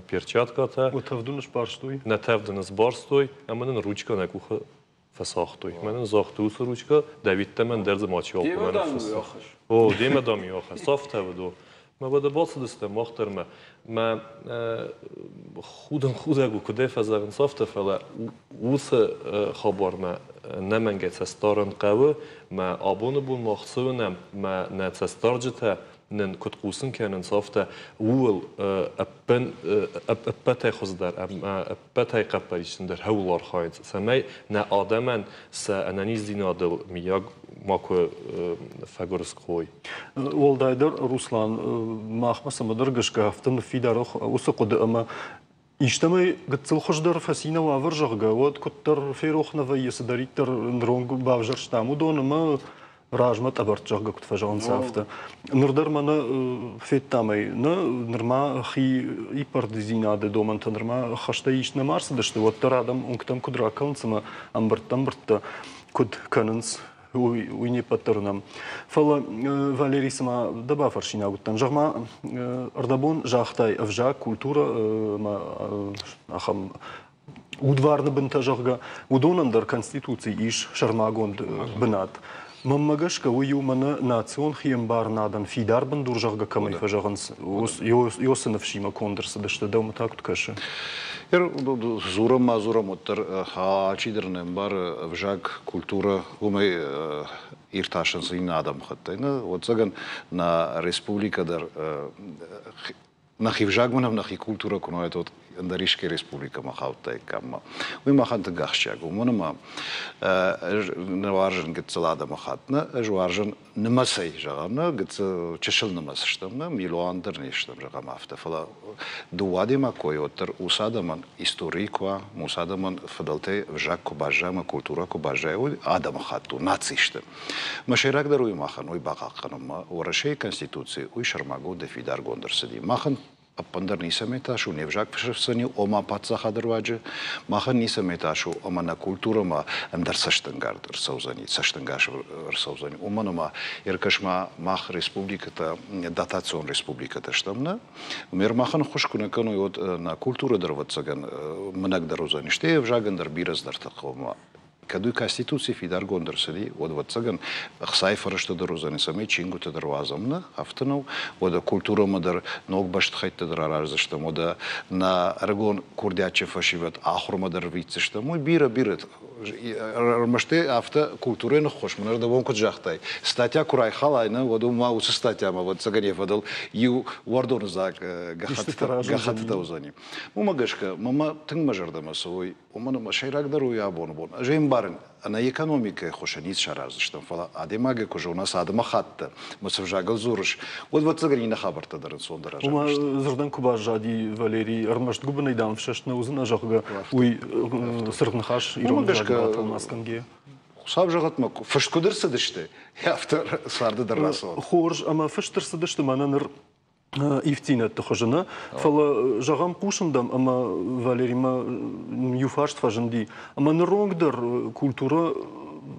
S2: перчаткӕтӕ.
S1: Уӕ тӕвдын сбарстой?
S2: Нӕ тӕвдын сбарстой ӕмӕ нын ручкӕ нӕ къухы фӕсагътой. Мӕнӕн загътой уыцы ручкӕ, Давидтӕ мӕн дӕр дзы мачиуал хъуамӕ ныффысса. О, демӕ дам иу ахӕсс. Афтӕ уыд, о. Мӕ уӕдӕ бацыдыстӕм мах дӕр мӕ мӕ худын худӕг у, куыдӕй фӕзӕгъынц афтӕ, фӕлӕ уыцы хабармӕ нӕмӕнгӕй цӕстдарын хъӕуы. Мӕ абоны бон мах цы уынӕм, мӕ нӕ цӕстдарджытӕ нын куыд хъусын кӕнынц, афтӕ ууыл ӕппӕтӕй хуыздӕр ӕмӕ ӕппӕтӕй хъӕппӕрисджындӕр хӕуыл архайынц, цӕмӕй нӕ адӕмӕн сӕ ӕнӕниздзинадыл миййаг макуы фӕгуырысхой.
S1: Уӕлдайдӕр, Руслан, махмӕ цӕмӕдӕр гӕсгӕ афтӕ ныффидар уыцы хъуыды ӕмӕ истӕмӕй гыццыл хуыздӕр фӕци нӕ уавӕр, зӕгъгӕ, уӕд куыддӕр ферох нӕ вӕййы, цыдӕриддӕр ныронг бавзӕрстам, уыдон ӕмӕ размӕ тъӕбӕртт, зӕгъгӕ, куыд фӕзӕгъынц, афтӕ. Ныр дӕр мӕнӕ федтам ӕй, нӕ нырма хи иппӕрддзинады домӕнтӕ нырма хӕстӕй ист нӕма ӕрцыдысты, уӕддӕр адӕм уынгтӕм куыд ракӕлынц ӕмӕ ӕмбырдтӕ-ӕмбырдтӕ куыд кӕнынц, уый не ппӕт дӕр уынӕм. Фӕлӕ, Валерий, цыма дӕ бафӕрсинаг уыдтӕн, зӕгъ-ма, ӕрдӕбон загътай ӕвзаг, культурӕ ӕмӕ ахӕм удварны бынтӕ, зӕгъгӕ, уыдонӕн дӕр Конституцийы ис сӕрмагонд бынат. Мӕнмӕ гӕсгӕ, уый у мӕнӕ национ хиӕмбарынадӕн фидар бындур, зӕгъгӕ, кӕмӕй фӕзӕгъынц, уыцы ныфсимӕ конд ӕрцыдысты. Дӕумӕ та куыд кӕсы?
S4: Дзурӕм ма дзурӕм, уӕддӕр алчидӕр не мбары ӕвзаг, культурӕ, уымӕй иртасынц иннӕ адӕмыхаттӕй. Нӕ, ӕвӕццӕгӕн, нӕ республикӕ дӕр нӕхи взагмӕ нӕм нӕхи культурӕ куы нӕ уаид, уӕд ӕндӕр искӕй республикӕмӕ хаудтаиккам. Уый махӕн тынг ахсджиаг у. Уымӕн ӕмӕ ӕз нӕ уарзын гыццыл адӕмыхатт, нӕ, ӕз уарзын нымӕцӕй, зӕгъӕм, нӕ гыццыл чысыл нымӕц стӕм, нӕ милуан дӕр не стӕм, зӕгъӕм, афтӕ. Фӕлӕ дыууӕ адӕймаг кой уӕддӕр уыцы адӕмӕн истори куы уа, уыцы адӕмӕн фыдӕлтӕй ӕвзаг куы баззайа ӕмӕ культурӕ куы баззайа, уый адӕмыхатт у, наци сты. Мӕ сӕйрагдӕр уый махӕн, уый бахъахъхъӕнынмӕ Уӕрӕсейы Конституци уый сӕрмагондӕй фидаргонд ӕрцыди. Махӕн ӕппындӕр ницӕмӕй тас у, не взаг фесӕфдзӕни, ома паддзахады руаджы. Махӕн ницӕмӕй тас у, ӕмӕ нӕ культурӕмӕ ӕндӕр цӕстӕнгард ӕрцӕудзӕни, цӕстӕнгас ӕрцӕудзӕни. Уымӕн ӕмӕ ӕркӕс-ма, мах республикӕтӕ, дотацион республикӕтӕ стӕм, нӕ? Мер махӕн ӕххуыс куы нӕ кӕной, уӕд нӕ культурӕ дӕр, ӕвӕццӕгӕн, мынӕгдӕр уыдзӕни, стӕй ӕвзагӕн дӕр бирӕ цыдӕртӕ хъӕуы. Кӕд уый Конституци фидаргонд ӕрцыди, уӕд, ӕвӕццӕгӕн, ӕхцайы фӕрӕзтӕ дӕр уыдзӕни, цӕмӕй чингуытӕ дӕр уадзӕм, нӕ, афтӕ нӕу. Уӕдӕ культурӕмӕ дӕр ног бӕстыхӕйттӕ дӕр араздзыстӕм, уӕдӕ нӕ ӕрыгон курдиатджын фӕсивӕд ахуырмӕ дӕр рвитдзыстӕм. Уый бирӕ-бирӕ ӕрмӕст афтӕ культурӕйы ныххуыс, мӕнӕ дӕ куыд загътай, статья куы райхалай, нӕ, уӕд уым ма уыцы статьямӕ, ӕвӕццӕгӕн, йӕ фӕдыл иу уӕрдоны дзаг гӕххӕттытӕ уыдзӕни. Уымӕ гӕсгӕ мӕ тынг мӕ зӕрдӕмӕ цӕуой Уымӕн ӕмӕ сӕйрагдӕр у абоны бон. Ӕз ӕй ӕмбарын, ӕнӕ экономикӕйы хуызы ницы сараздзыстӕм, фӕлӕ адӕймагӕй куы зона, цы адӕмыхатт ӕмӕ цы взагыл дзурыс, уӕд, ӕвӕццӕгӕн, иннӕ хабӕрттӕ дӕр ӕнцондӕр
S1: азӕмӕсты. Дзырдӕн куы баззади Валерий, ӕрмӕст гуыбынӕй дам ӕфсӕст нӕ уыдзынӕ, зӕгъгӕ, уый цыргъ ныхас ирон ӕвзагмӕ ратӕлмац кӕнгӕйӕ.
S4: Хуыцау зӕгъӕд мӕ, фыст куыд ӕрцыдысты, афтӕ царды дӕр рацӕуӕд.
S1: Хорз, ӕмӕ фыст ӕрцыдысты мӕнӕ ныр ивддзинӕдты хуызы нӕ, фӕлӕ, зӕгъӕм, хъусын дӕм ӕмӕ Валеримӕ иу фарст фӕзынди. Ӕмӕ ныронг дӕр культурӕ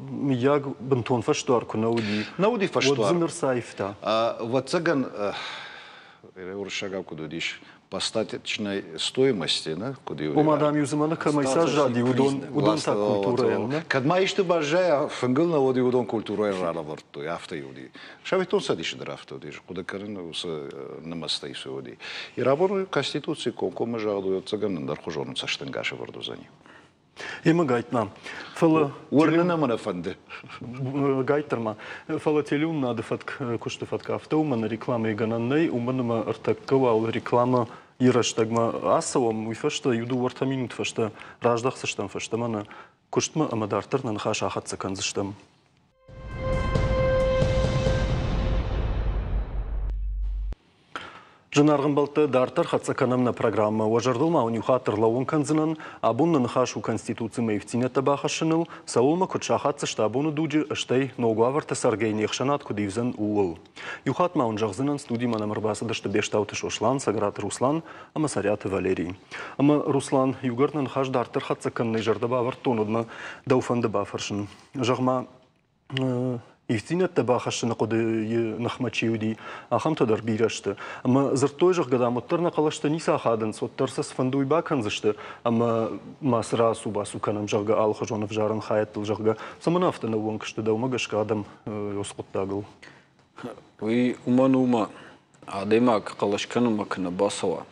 S1: мыййаг бынтон фӕсдуар куы нӕ уыди.
S4: Нӕ уыди фӕсдуар.
S1: Уӕд дзы ныр цы аивта?
S4: Ӕвӕццӕгӕн, Уырыссагау куыд уыдис, по остаточной стоимости, нӕ, куыд иу.
S1: Ома, дам-иу дзы мӕнӕ кӕмӕй саззади, уыдон та культурӕйӕн, нӕ?
S4: Кӕд ма исты баззайа, фынгыл нӕ уыди, уыдон культурӕйӕн ралӕвӕрдтой, афтӕ уыди. Советон Цӕдисы дӕр афтӕ уыди, хъуыды кӕнын, уыцы нымӕцтӕй цы уыди. Ирабон Конституцийы комкоммӕ загъд у, ӕцӕгӕн ӕндӕрхуызон цӕстӕнгас ӕвӕрд уыдзӕни.
S1: Ема гайтма. Фӕлӕ
S4: уырнын ӕмӕ нӕ фӕнды.
S1: Гайттӕр ма. Фӕлӕ телеуынынады фӕтк, куысты фӕтк афтӕ уымӕн рекламӕйы гӕнӕн нӕй, уымӕн ӕмӕ ӕртӕккӕ уал рекламӕ йы рӕстӕгмӕ ацӕуӕм, уый фӕстӕ иу-дыууӕ-ӕртӕ минут фӕстӕ раздӕхдзыстӕм фӕстӕмӕ нӕ куыстмӕ ӕмӕ дарддӕр нӕ ныхас ахӕццӕ кӕндзыстӕм. Зынаргъ ӕмбӕлттӕ, дарддӕр хӕццӕ кӕнӕм нӕ программӕ. Уӕ зӕрдыл ма уын иу хатт ӕрлӕууын кӕндзынӕн, абон нӕ ныхас у Конституцимӕ ивддзинӕдтӕ бахӕссыныл, цӕуыл ма куыд сахатдзысты абоны дуджы, стӕй ног уавӕрты цӕргӕйы не хсӕнад куыд ивдзӕн, ууыл. Иу хатт ма уын зӕгъдзынӕн, студимӕ нӕм ӕрбацыдысты Бестауты Сослан, Цӕгӕраты Руслан ӕмӕ Цӕриаты Валерий. Ӕмӕ, Руслан, иугӕр нӕ ныхас дарддӕр хӕццӕ кӕнынӕй зӕрдӕ бавӕрдтон, уӕдмӕ дӕу фӕнды бафӕрсын. Зӕгъ-ма, ивддзинӕдтӕ бахӕссыны хъуыдыйы ныхмӕ чи уыди, ахӕмтӕ дӕр бирӕ сты. Ӕмӕ дзырдтой, зӕгъгӕ, дам, уӕддӕр нӕ хъӕлӕстӕ ницы ахадынц, уӕддӕр сӕ цыфӕнды уый бакӕндзысты, ӕмӕ ма цы рацу-бацу кӕнӕм, зӕгъгӕ, алыхуызон ӕвзарӕн хайӕдтыл, зӕгъгӕ. Цӕмӕн афтӕ нӕууӕнк сты дӕумӕ гӕсгӕ адӕм уыцы хъуыддагыл?
S3: Уый уымӕн у, мӕ адӕймаг хъӕлӕс кӕнынмӕ куы нӕ бацӕуа,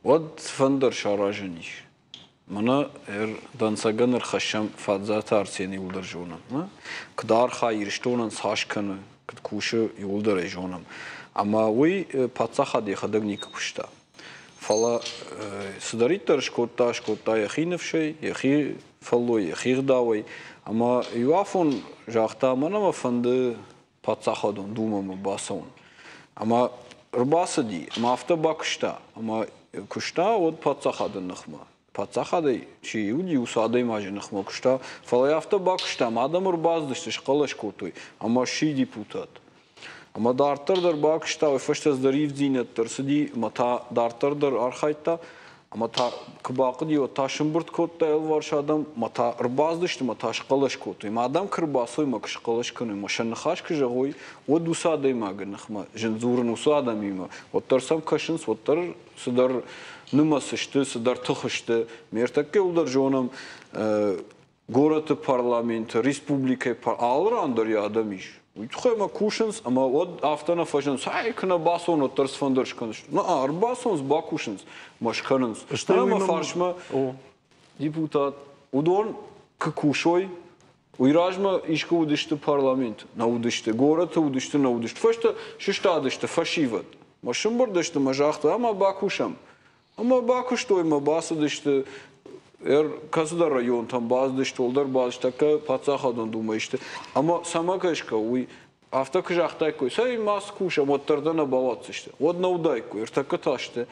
S3: уӕд цыфӕндӕр саразӕн ис. Мӕнӕ дӕнцӕгӕн ӕрхӕссӕм Фадзаты Арсен иуылдӕр зонӕм. Куыд архайы Ирыстонӕн цас кӕны, куыд кусы, иуылдӕр ӕй зонӕм. Ӕмӕ уый паддзахад йӕхӕдӕг никуы куыста. Фӕлӕ цыдӕриддӕр скодта, скодта йӕхи ныфсӕй, йӕхи фӕллой, йӕхи гъдауӕй. Ӕмӕ иу афон загъта, мӕнӕ мӕ фӕнды паддзахадон думӕмӕ бацӕуын. Ӕмӕ ӕрбацыди, ӕмӕ афтӕ бакуыста, ӕмӕ куыста уӕд паддзахады ныхмӕ. Паддзахадӕй чи уыди, уыцы адӕймаджы ныхмӕ куыста, фӕлӕ афтӕ бакуыста, ӕмӕ адӕм ӕрбацыдысты, схъӕлӕс кодтой, ӕмӕ сси депутат. Ӕмӕ дарддӕр дӕр бакуыста, уый фӕстӕ дӕр ивддзинӕдтӕ ӕрцыди, ӕмӕ та дарддӕр дӕр архайдта. Ӕмӕ та куы бахъуыди, уӕд та сымбырд кодта алыварс адӕм, ӕмӕ та ӕрбацыдысты ӕмӕ та схъӕлӕс кодтой. Ӕмӕ адӕм куы ӕрбацой ӕмӕ куы схъӕлӕс кӕной ӕмӕ сӕ ныхас куы зӕгъой, уӕд уыцы адӕймагы ныхмӕ зын дзурын уыцы адӕмимӕ, уӕддӕр сӕм кӕсынц, уӕддӕр цыдӕр нымӕц сты, цыдӕр тых сты. Ме ртӕккӕ дӕр зонӕм, горӕты парламенты, республикӕйы алы ран дӕр йӕ адӕм ис. Уый тыххӕй ӕмӕ кусынц, ӕмӕ уӕд афтӕ нӕ фӕзынынц, ай, куы нӕ бацон, уӕддӕр цыфӕндыр скӕндзысты. Нӕ, ӕрбацӕуынц, бакусынц, мӕ скӕнынц. Стӕй мӕ фарсмӕ депутат, уыдон куы кусой, уый размӕ искуы уыдысты парламент, нӕ уыдысты, горӕты уыдысты, нӕ уыдысты. Фӕстӕ сыстадысты фӕсивӕд. Мӕ сымбырд сты, мӕ загътой, ӕмӕ бакусӕм. Ӕмӕ бакуыстой ӕмӕ бацыдысты кӕцыдӕр районтӕм бацыдысты, уӕлдӕр бацыдысты, тӕккӕ паддзахадон думӕйы сты. Ӕмӕ цӕмӕ гӕсгӕ уый афтӕ куы загътаиккой, цӕй ма цы кусӕм, уӕддӕр дӕ нӕ бауадздзысты. Уӕд нӕ уыдаиккой, ӕртӕккӕ та сты.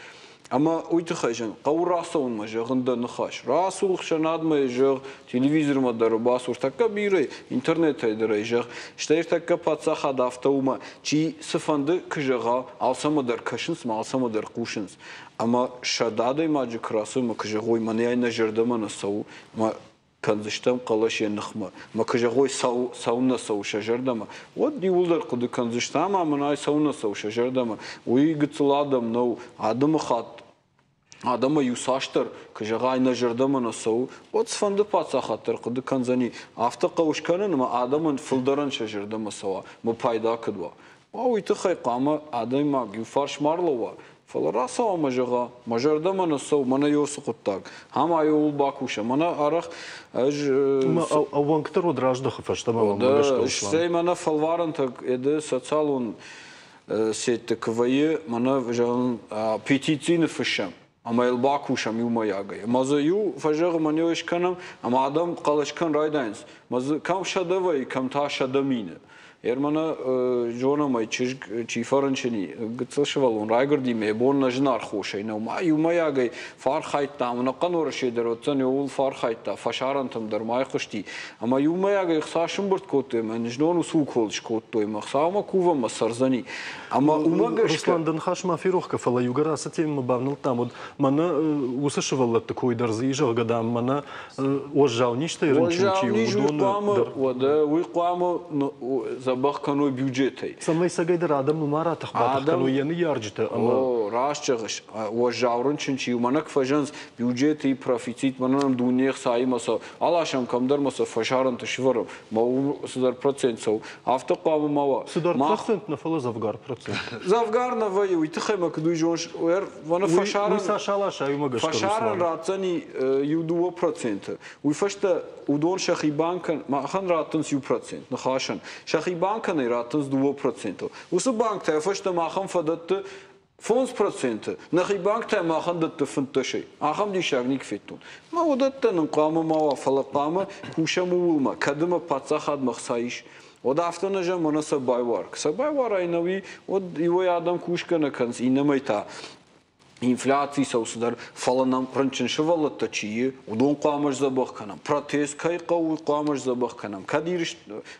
S3: Ӕмӕ уый тыххӕй зӕгъын, хъӕуы рацӕуынмӕ зӕгъын дӕ ныхас. Рацу ӕхсӕнадмӕ зӕгъ, телевизормӕ дӕр бацу, тӕккӕ бирӕ, интернетӕй дӕр ӕй зӕгъ. Стӕй тӕккӕ паддзахад афтӕ уымӕ, чи цыфӕнды куы зӕгъа, алцӕмӕ дӕр кӕсынц ӕмӕ алцӕмӕ дӕр хъусынц. Ӕмӕ сӕдӕ адӕймаджы куы рацӕуой ӕмӕ куы зӕгъой, мӕнӕй нӕ зӕрдӕмӕ нӕ цӕуы, ӕмӕ кӕндзыстӕм хъӕлӕс йӕ ныхмӕ, ӕмӕ куы зӕгъой, цӕуыннӕ цӕуы сӕ зӕрдӕмӕ, уӕд иууылдӕр хъуыды кӕндзысты, ӕмӕ мӕнӕй цӕуыннӕ цӕуы сӕ зӕрдӕмӕ. Уый гыццыл адӕм нӕу, адӕмыхатт адӕмӕй иу цасдӕр, куы зӕгъай, нӕ зӕрдӕмӕ нӕ цӕуы, уӕд цыфӕнды паддзахад дӕр хъуыды кӕндзӕни, афтӕ хъӕуы скӕнын, ӕмӕ адӕмӕн фылдӕрӕн сӕ зӕрдӕмӕ цӕуа, мӕ пайда куыд уа. Уый тыххӕй хъуамӕ адӕймаг иу фарс ма рлӕууа, фӕлӕ рацӕуа ӕмӕ зӕгъа, мӕ зӕрдӕмӕ нӕ цӕуы, мӕнӕ ёцы хъуыддаг, ӕмӕ ууыл бакусӕм. Мӕнӕ арӕх ӕз...
S1: Ӕууӕнкдӕр уӕд раздӕхы фӕстӕмӕ.
S3: Стӕй мӕнӕ фӕлварӕнтӕ еды социалон сетты куы вӕййы, мӕнӕ, зӕгъын, петици ныффыссӕм ӕмӕ йыл бакусӕм иумӕйагӕй. Ӕмӕ дзы иу фӕзӕгъы, мӕн ӕй скӕнӕм, ӕмӕ адӕм хъӕлӕс кӕн райдайынц. Ӕмӕ дзы кӕм 100 вӕййы, кӕм та 100 000-ы. Ермана зонӕм ӕй, чызг чи фӕрынчын и, гыццыл сывӕллон райгуырди, мӕ бон нӕ зынаргъ хосӕй нӕу. Ма иумӕйагӕй фӕархайдта, ӕнӕхъӕн Уӕрӕсе дӕр уыдзӕн, ууыл фӕархайдта, фӕсарӕнтӕм дӕр ма айхъуысти. Ӕмӕ иумӕйагӕй ӕхца сымбырд кодтой ӕмӕ знон уыцы укол скодтой, ӕмӕ Хуыцаумӕ кувӕм ӕмӕ цӕрдзӕни. Ӕмӕ уымӕ гӕсгӕ...
S1: Руслан, дӕ ныхас ма ферох кӕ, фӕлӕ иугӕр ацы темӕмӕ бавнӕлдтам, уӕд мӕнӕ уыцы сывӕллӕтты кой дӕр дзы и, зӕгъгӕ, дам, мӕнӕ уӕззау низтӕй рынчын чи у, уыдоны дӕр.
S3: Уӕдӕ уый хъуамӕ дзӕбӕх кӕной бюджетӕй.
S1: Цӕмӕй цӕгӕйдӕр адӕмы ма ратӕх-батӕх кӕной йӕ ныййарджытӕ ӕмӕ.
S3: О, раст зӕгъыс, уӕззау рынчын чи у, мӕнӕ куы фӕзӕгъынц, бюджеты профицит, мӕнӕ нӕм дуне ӕхцаимӕ сӕ аласӕм кӕмдӕр ӕмӕ сӕ фӕсарӕнты сывӕрӕм, мӕ уым цыдӕр процент цӕуы. Афтӕ хъуамӕ ма уа.
S1: Цыдӕр процент нӕ, фӕлӕ дзӕвгар процент.
S3: Дзӕвгар нӕ вӕййы, уый тыххӕй мӕ куыд уый зоныс, мӕнӕ фӕсарӕн.
S1: Уый цас аласа, уымӕ гӕсгӕ.
S3: Фӕсарӕн ратдзӕни 1-2%. Уый фӕстӕ уыдон сӕхи банкӕн, махӕн раттынц 1% ныхасӕн, сӕхи банкӕн ӕй раттынц 2%-ыл. Уыцы банктӕ фӕстӕ махӕн фӕдӕтты 5%, нӕхи банктӕ махӕн дӕтты 15-ӕй. Ахӕм диссаг никуы федтон. Мӕ уыдӕттӕ нын хъуамӕ ма уа, фӕлӕ хъуамӕ кусӕм ууыл ма, кӕд ӕмӕ паддзахадмӕ хца ис. Уӕд афтӕ нӕ зӕгъӕм, мӕнӕ сӕ байуар. Сӕ байуарай нӕуи, уӕд иуӕй адӕм кусгӕ нӕ кӕнынц, иннӕмӕй та инфляци цӕуы цыдӕр, фӕлӕ нӕм рынчын сывӕллӕттӕ чи и, уыдон хъуамӕ сдзӕбӕх кӕнӕм. Протез кӕй хъӕуы, уый хъуамӕ сдзӕбӕх кӕнӕм. Кӕд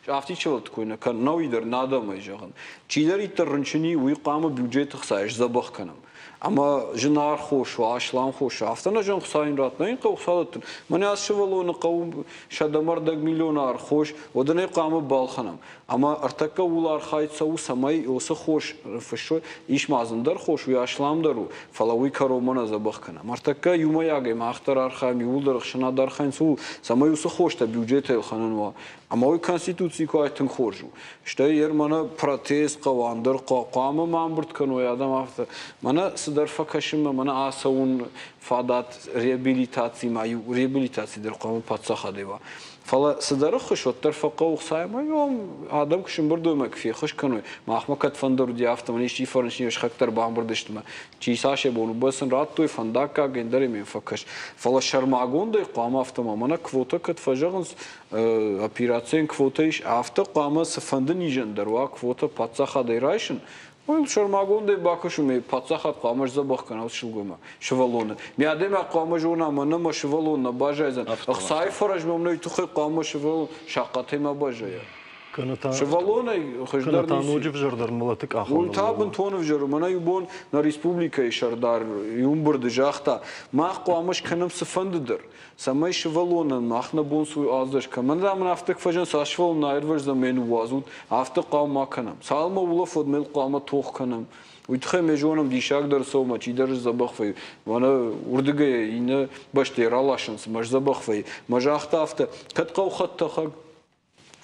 S3: афтид сывӕллӕтты кой нӕ кӕнӕм, нӕуи дӕр нӕ адӕмӕй зӕгъын. Чидӕриддӕр рынчын и, уый хъуамӕ бюджеты хцайӕ сдзӕбӕх кӕнӕм. Ӕмӕ зынаргъ хос уа, аслам хос уа, афтӕ нӕ зӕгъын, Хуыцау йын ратт, нӕ йын хъӕуы Хуыцау дӕттын. Мӕнӕ ацы сывӕллоны хъӕуы 140 миллионы аргъ хос, уӕд ын ӕй хъуамӕ балхӕнӕм. Ӕмӕ ӕртӕккӕ ууыл архайд цӕуы, цӕмӕй уыцы хос фыссой. Ис ма дзы ӕндӕр хос, уый асламдӕр у, фӕлӕ уый кӕронмӕ нӕ дзӕбӕх кӕнӕм. Ӕртӕккӕ иумӕйагӕй мах дӕр архайӕм, иууылдӕр ӕхсӕнад архайынц ууыл, цӕмӕй уыцы хостӕ бюджетӕй ӕлхӕнӕн уа. Ӕмӕ уый Конституцийы куы тынг хорз у. Стӕй йер мӕнӕ протез хъӕуы, ӕндӕр хъуамӕ ма ӕмбырд кӕной адӕм афтӕ. Мӕнӕ цыдӕр фӕкӕсынмӕ, мӕнӕ ацӕуын фадат реабилитацимӕ, реабилитаци дӕр хъуамӕ паддзахадӕй уа. Фӕлӕ цыдӕр ӕххуыс уӕддӕр фӕхъӕуы хцайы ӕмӕ адӕм куы сӕмбырд уой ӕмӕ куы феххуыс кӕной, махмӕ кӕдфӕндыр уыди, афтӕ мын исчи фӕрынчын, сыхӕгтӕ ӕрбамбырд сты ӕмӕ чи цас йӕ бон у, сын радтой фӕндаггаг, ӕндӕр ӕм фӕкӕс. Фӕлӕ сӕрмагондӕй хъуамӕ афтӕ ма, мӕнӕ квотӕ кӕд фӕзӕгъынц, операцийӕн квотӕ ис, афтӕ хъуамӕ цыфӕнды низӕн дӕр уа квотӕ паддзахадӕй райсын, уый сӕрмагондӕй бакӕсын, ме паддзахад хъуамӕ сдзӕбӕх кӕна сылгоймаг сывӕллоны. Ме адӕймаг хъуамӕ зона, мӕнӕ мӕ сывӕллон нӕ баззайдзӕн. Ӕхцайы фӕрӕз мӕм нӕй тыххӕй хъуамӕ сывӕллон сахъатӕй ма баззайа. Сывӕллонӕй хуыздӕр
S1: Кӕнӕ та ноджы ӕвзӕрдӕр мӕлӕты къахыл.
S3: Уый та бынтон ӕвзӕр у. Мӕнӕ иу бон нӕ республикӕйы сӕрдар иу ӕмбырды загъта, мах хъуамӕ скӕнӕм цыфӕнды дӕр, цӕмӕй сывӕллонӕн мах нӕ бон цы аздӕс кӕмӕн мын афтӕ куы фӕзын, цас сывӕллон нӕ аирвӕздзӕн, мӕ ныууадзут, афтӕ хъуамӕ ма кӕнӕм. Цалынмӕ улӕфод мӕ хъуамӕ тох кӕнӕм. Уый тыххӕй мӕ зонӕм, диссагдӕр цӕуы мӕ чидӕр сдзӕбӕх вӕййы. Мӕнӕ уырдыгӕй иннӕ бӕстӕйы раласынц, мӕ сдзӕбӕх вӕййы. Мӕ загъта афтӕ, кӕд хъӕуы хӕдтӕхӕг,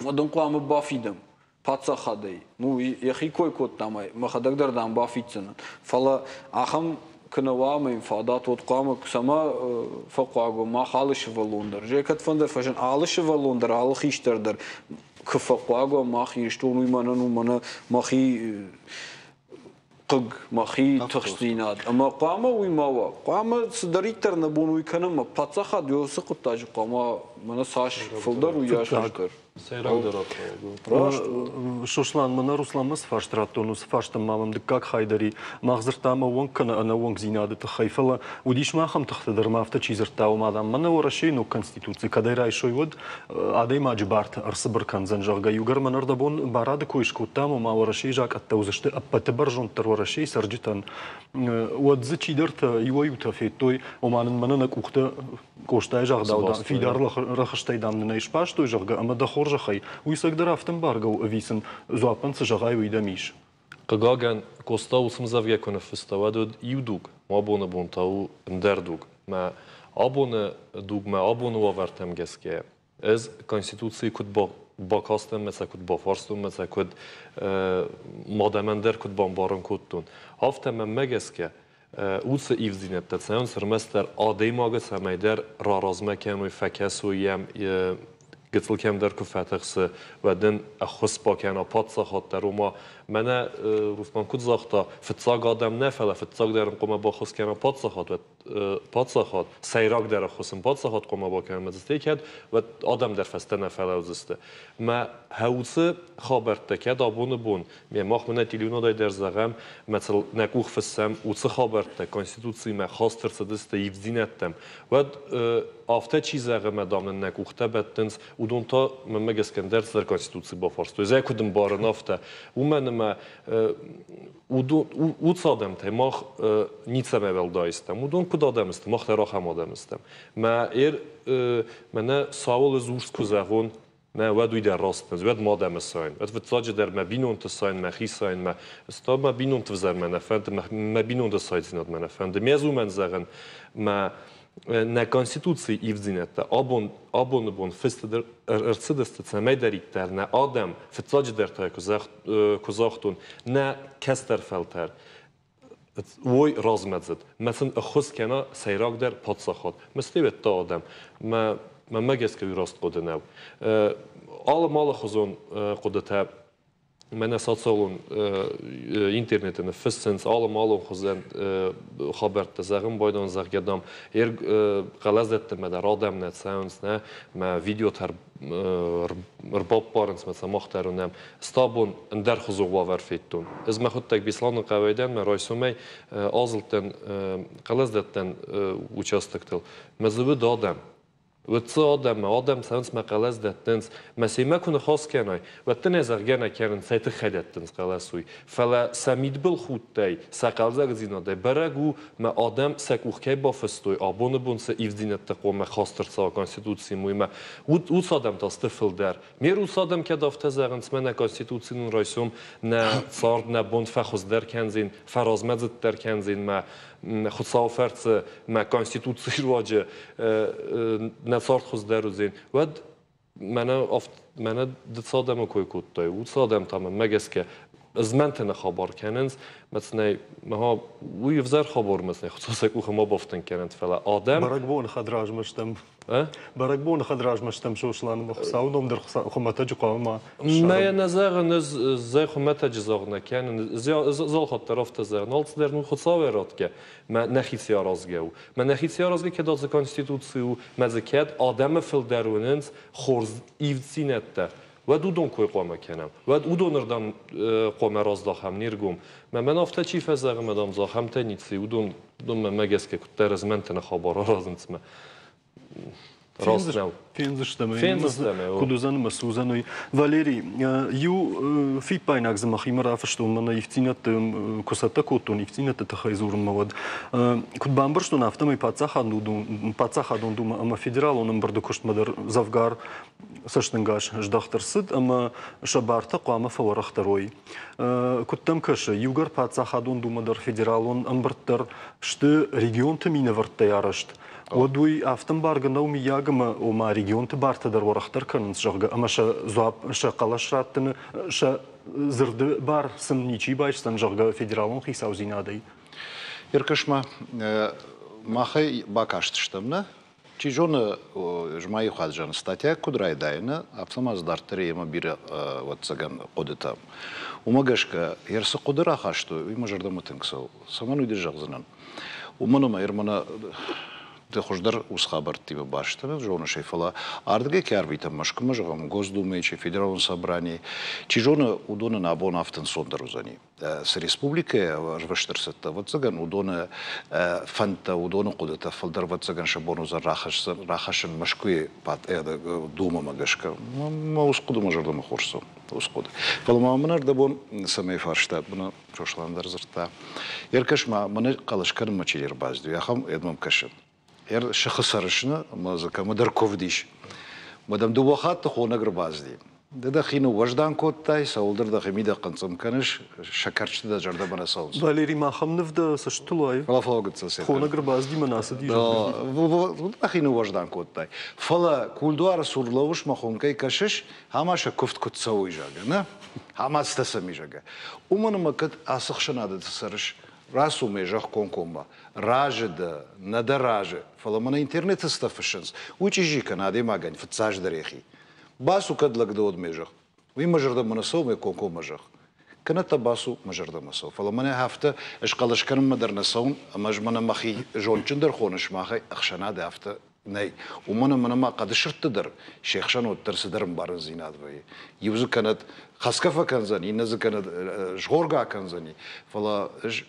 S3: уӕд ын хъуамӕ бафидӕм паддзахадӕй. Ну, йӕхи кой кодтам ӕй, мӕхӕдӕг дӕр дам бафиддзынӕн. Фӕлӕ ахӕм куы нӕ уа ӕмӕ йын фадат, уӕд хъуамӕ цӕмӕ фӕхъуаг уӕм мах алы сывӕллон дӕр. Же кӕдфӕндӕр фӕзын алы сывӕллон дӕр, алы хистӕр дӕр куы фӕхъуаг уӕм мах Ирыстон, уый мӕнӕн у мӕнӕ мӕхи хъыг, мӕхи тыхстдзинад. Ӕмӕ хъуамӕ уый ма уа. Хъуамӕ цыдӕриддӕр нӕ бон уый кӕнӕм, ӕмӕ паддзахад уыцы хъуыддаджы хъуамӕ мӕнӕ цас фылдӕр, уыйас хуыздӕр.
S2: Сӕйрагдӕр
S1: Раст. Сослан, мӕнӕ Русланмӕ цы фарст радтон, уыцы фарстӕн ма мӕм дыккаг хай дӕр и. Мах дзырдтам ӕууӕнк кӕнӕ ӕнӕууӕнкдзинады тыххӕй, фӕлӕ уыдис ма ахӕм тыхтӕ дӕр ӕмӕ афтӕ чи дзырдта, ома, дам, мӕнӕ Уӕрӕсейы ног конституци кӕдӕй райсой, уӕд адӕймаджы бартӕ ӕрцыбыр кӕндзӕн, зӕгъгӕ, иугӕр мӕн ӕрдӕбон барады кой скодтам, ома Уӕрӕсейы закъӕттӕ уыдзысты ӕппӕты бӕрзонддӕр Уӕрӕсейы цӕрджытӕн, уӕд дзы чидӕртӕ иуӕй-иутӕ федтой, ома нын мӕнӕ нӕ къухтӕ Къостайы загъдау, дам, фидар рӕхыстӕй, дам, нын ӕй сбастой, зӕгъгӕ, ӕмӕ дӕ хорзӕхӕй, уый цӕгдӕр афтӕ ӕмбаргӕ у ӕви сын дзуаппӕн цы зӕгъай, уый дӕм ис?
S2: Хъыгагӕн, Къоста уыцы мдзӕвгӕ куы ныффыста, уӕд уыд иу дуг, абоны бон та у ӕндӕр дуг. Мӕ абоны дугмӕ, абоны уавӕртӕм гӕсгӕ ӕз Конституцийы куыд бакастӕн мӕ сӕ куыд бафарстон, мӕ сӕ куыд мадӕмӕн дӕр куыд бамбарын кодтон, афтӕ мӕнмӕ гӕсгӕ уыцы ивддзинӕдтӕ цӕуынц ӕрмӕстдӕр адӕймагы цӕмӕйдӕр раразмӕ кӕной, фӕкӕсой йӕм, гыццыл кӕмдӕр куы фӕтыхсы, уӕд ын ӕххуыс бакӕна паддзахад дӕр, ома мӕнӕ Руслан куыд загъта, фыццаг адӕм нӕ, фӕлӕ фыццагдӕр ын хъуамӕ баххуыс кӕна паддзахад, уӕд паддзахад, сӕйрагдӕр ӕххуыс ын паддзахад хъуамӕ бакӕна, ӕмӕ дзы кӕд, уӕд адӕм дӕр фӕстӕ нӕ фӕлӕудзысты. Мӕ хӕуцы хабӕрттӕ кӕд абоны бон мах мӕнӕ телеуынадӕй дӕр зӕгъӕм, мӕ сыл нӕ къух фыссӕм, уыцы хабӕрттӕ Конституцимӕ хаст ӕрцыдысты ивддзинӕдтӕм, уӕд афтӕ чи зӕгъы, мӕ дам нын нӕ къухтӕ бӕттынц, уыдон та, мӕнмӕ гӕсгӕ, ӕндӕр цыдӕр Конституци бафарстой. Зӕй куыд ӕмбарын афтӕ? Уымӕн ӕмӕ уыцы адӕмтӕй мах ницӕмӕ уӕлдай стӕм. Уыдон куыд адӕм сты, мах дӕр ахӕм адӕм стӕм. Мӕ мӕнӕ Сауылы дзурс куы зӕгъон, Нӕ, уӕд уый дӕр раст нӕ, уӕд ма адӕмы сайын. Уӕд фыццаджыдӕр мӕ бинонты сайын, мӕхи сайын, мӕ ста мӕ бинонты взӕр мӕ нӕ фӕнды, мӕ бинонты сайдзинад мӕ нӕ фӕнды. Ме уымӕн зӕгъын, мӕ нӕ Конституцийы ивддзинӕдтӕ абон, абоны бон фыст ӕрцыдысты, цӕмӕйдӕриддӕр нӕ адӕм, фыццаджыдӕр та куы загътон, нӕ кӕстӕр фӕлтӕр уой размӕдзыд, мӕ сын ӕххуыс кӕна сӕйрагдӕр паддзахад. Мӕ стӕй адӕм, мӕ мӕнмӕ гӕсгӕ уый раст хъуыды нӕу. Алы малыхуызон хъуыдытӕ мӕнӕ социалон интернеты ныффыссынц, алы малон хуызӕн хабӕрттӕ зӕгъын байдон, зӕгъгӕ, дам, хъӕлӕсдӕттынмӕ дӕр адӕм нӕ цӕуынц, нӕ, мӕ видеотӕ ӕрбаппарынц, мӕ сӕ мах дӕр уынӕм. Стабон ӕндӕрхуызон уавӕр федтон. Ӕз мӕхуыдтӕг Беслӕны хъӕуӕй дӕн, мӕ райсомӕй азылдтӕн хъӕлӕсдӕттӕн участоктыл. Мӕ дзы уыд адӕм. Уыцы адӕммӕ адӕм цӕуынц мӕ хъӕлӕс дӕттынц. Мӕ семӕ куы ныхас кӕнай, уӕд дын ӕй зӕгъгӕ нӕ кӕнын, цӕй тыххӕй дӕттынц хъӕлӕс уый. Фӕлӕ сӕ мидбылхудтӕй, сӕ хъӕлдзӕгдзинадӕй бӕрӕг у, мӕ адӕм сӕ къух кӕй бафыстой, абоны бон цы ивддзинӕдтӕ хъуамӕ хаст ӕрцӕуа Конституцимӕ, уыимӕ. Уыцы адӕм та сты фылдӕр. Ме руц адӕм кӕд афтӕ зӕгъынц, мӕнӕ Конституци нын райсом нӕ цард, нӕ бон фӕхуыздӕр кӕндзин, фӕразмӕдзыддӕр кӕндзин, мӕ Хуыцауы фӕрцы, мӕ Конституцийы руаджы нӕ цард хуыздӕр уыдзӕн, уӕд мӕнӕ мӕнӕ ды цы адӕмы кой кодтай, уыцы адӕм та мӕнмӕ гӕсгӕ змӕнтыны хабар кӕнынц, мӕцнӕй мӕ уый ӕвзӕр хабар мӕцнӕй Хуыцау сӕ къухы ма бафтын кӕнӕнт, фӕлӕ адӕм
S1: Бӕрӕгбоны хӕдразмӕ стӕм. Бӕрӕгбоны хӕдразмӕ стӕм Сослан ӕмӕ Хуыцауы ном дӕр хуымӕтӕджы хъуамӕ ма
S2: Мӕ нӕ зӕгъын, ӕз зӕ хуымӕтӕджы зӕгъ нӕ кӕнын. Залхатт дӕр афтӕ зӕгъын. Алцыдӕр нын Хуыцауӕй ратгӕ, мӕ нӕхицӕй аразгӕ у. Мӕ нӕхицӕй аразгӕ кӕд ацы Конституци у, мӕ дзы кӕд адӕмы фылдӕр уынынц хорз ивддзинӕдтӕ, уӕд уыдон кой хъуамӕ кӕнӕм. Уӕд уыдонырдӕм хъуамӕ раздахӕм не ргом. Мӕ мӕн афтӕ чи фӕзӕгъы, мӕ дам, ахӕмтӕ ницы, уыдон, уыдонмӕ гӕсгӕ куыддӕр ӕзмӕнтыны хабар аразынц мӕ. Раст нӕу.
S1: Фендзыстӕм ӕй, куыд уыдзӕн ӕмӕ цы уыдзӕн, уый. Валерий, иу фиппаинаг дзы мӕхимӕ рафыстон, мӕнӕ ивддзинӕдты куы цӕттӕ кодтон ивддзинӕдты тыххӕй дзурынмӕ, уӕд. Куыд бамбӕрстон, афтӕмӕй Паддзахадон Думӕ ӕмӕ Федералон ӕмбырды куыстмӕ дӕр дзӕвгар цӕстӕнгас здӕхт ӕрцыд ӕмӕ сӕ бартӕ хъуамӕ фӕуӕрӕхдӕр уой. Куыд дӕм кӕсы, иугӕр Паддзахадон Думӕ дӕр, Федералон ӕмбырд дӕр сты регионты минӕвӕрттӕй арӕзт, уӕд уый афтӕ ӕмбаргӕ нӕу, мыййаг, ӕмӕ ома регионты бартӕ дӕр уӕрӕхдӕр кӕнынц, зӕгъгӕ, ӕмӕ сӕ дзуапп, сӕ хъӕлӕс раттыны, сӕ дзырды бар сын ничи байсдзӕн, зӕгъгӕ, федералон хицаудзинадӕй?
S4: Ӕркӕс-ма, махӕй бакастыстӕм, нӕ? Чи зоны, змайы хуазӕн статья куыд райдайыны, афтӕ ма дзы дарддӕр йемӕ бирӕ, ӕвӕццӕгӕн, хъуыдытӕ. Уымӕ гӕсгӕ, йе цы хъуыды рахастой, уый мӕ зӕрдӕмӕ тынг цӕуы. Цӕмӕн уый ды зӕгъдзынӕн? Уымӕн ӕмӕ мӕнӕ ды хуыздӕр уыцы хабӕрттимӕ баст зоныс ӕй, фӕлӕ ардыгӕй кӕй арвитӕм Мӕскуымӕ, зӕгъӕм, Госдумӕйы чи Федералон собранийы, чи зоны, уыдонӕн абон афтӕ ӕнцондӕр уыдзӕни. Цы республикӕйы ӕрвыст ӕрцыдтӕ, ӕвӕццӕгӕн, уыдоны фӕндтӕ, уыдоны хъуыдытӕ фылдӕр, ӕвӕццӕгӕн, сӕ бон уыдзӕн рахӕссын Мӕскуыйы Думӕмӕ гӕсгӕ. Мӕ уыцы хъуыды мӕ зӕрдӕмӕ хорз цӕуы, уыцы хъуыды. Фӕлӕ ма мын ӕрдӕбон цӕмӕй фарста, мӕнӕ Сослан дӕр дзырдта, ӕркӕс ма, мӕнӕ хъӕлӕс кӕнынмӕ чи ӕрбацыди, ахӕм мӕм кӕсы. Сыхы цӕрысны ӕмӕ дзы кӕмӕдӕр куывд ис. Мӕ дӕм дыууӕ хатты хонӕг ӕрбацыди. Ды дӕхи ныууӕздан кодтай, цӕуылдӕр дӕхи мидӕг хъынцъым кӕныс, сӕ кӕрчыты дӕ зӕрдӕмӕ нӕ цӕуынц.
S1: Валерий, махӕм ныв дӕ цӕстытыл уайы?
S4: Фӕлӕ фӕлӕ гыццыл сӕ.
S1: Хонӕг ӕрбацыди мӕ ацыди.
S4: Дӕхи ныууӕздан кодтай. Фӕлӕ кулдуары цур лӕууыс мӕ хонкӕй кӕсыс, ӕмӕ сӕ куывд куыд цӕуы, зӕгъгӕ, нӕ? Ӕмӕ цытӕ сӕм и, зӕгъгӕ. Уымӕн ӕмӕ кӕд ацы хсӕнады ды цӕрыс, рацу мӕ зӕгъ комкоммӕ, разы дӕ, нӕ дӕ разы, фӕлӕ мӕнӕ интернеты цытӕ фыссынц, уый чъизи кӕны адӕймагӕн фыццаджыдӕр йӕхи. Бацу, кӕд лӕг дӕ, уӕд мӕ зӕгъ. Уый мӕ зӕрдӕмӕ нӕ цӕуы, мӕ комкоммӕ зӕгъ. Кӕнӕ та бацу, мӕ зӕрдӕмӕ цӕуы. Фӕлӕ мӕнӕ афтӕ ӕз хъӕлӕс кӕнынмӕ дӕр нӕ цӕуын, ӕмӕ ӕз мӕнӕ мӕхи зондджындӕр хоныс махӕй ӕхсӕнады афтӕ нӕй. Уымӕн ӕмӕ ма хъӕды сырдты дӕр се хсӕн уӕддӕр цыдӕр ӕмбарындзинад вӕййы. Иу дзы кӕнӕд хӕцгӕ фӕкӕндзӕн, иннӕ дзы кӕнӕд згъоргӕ акӕндзӕни. Фӕлӕ ӕз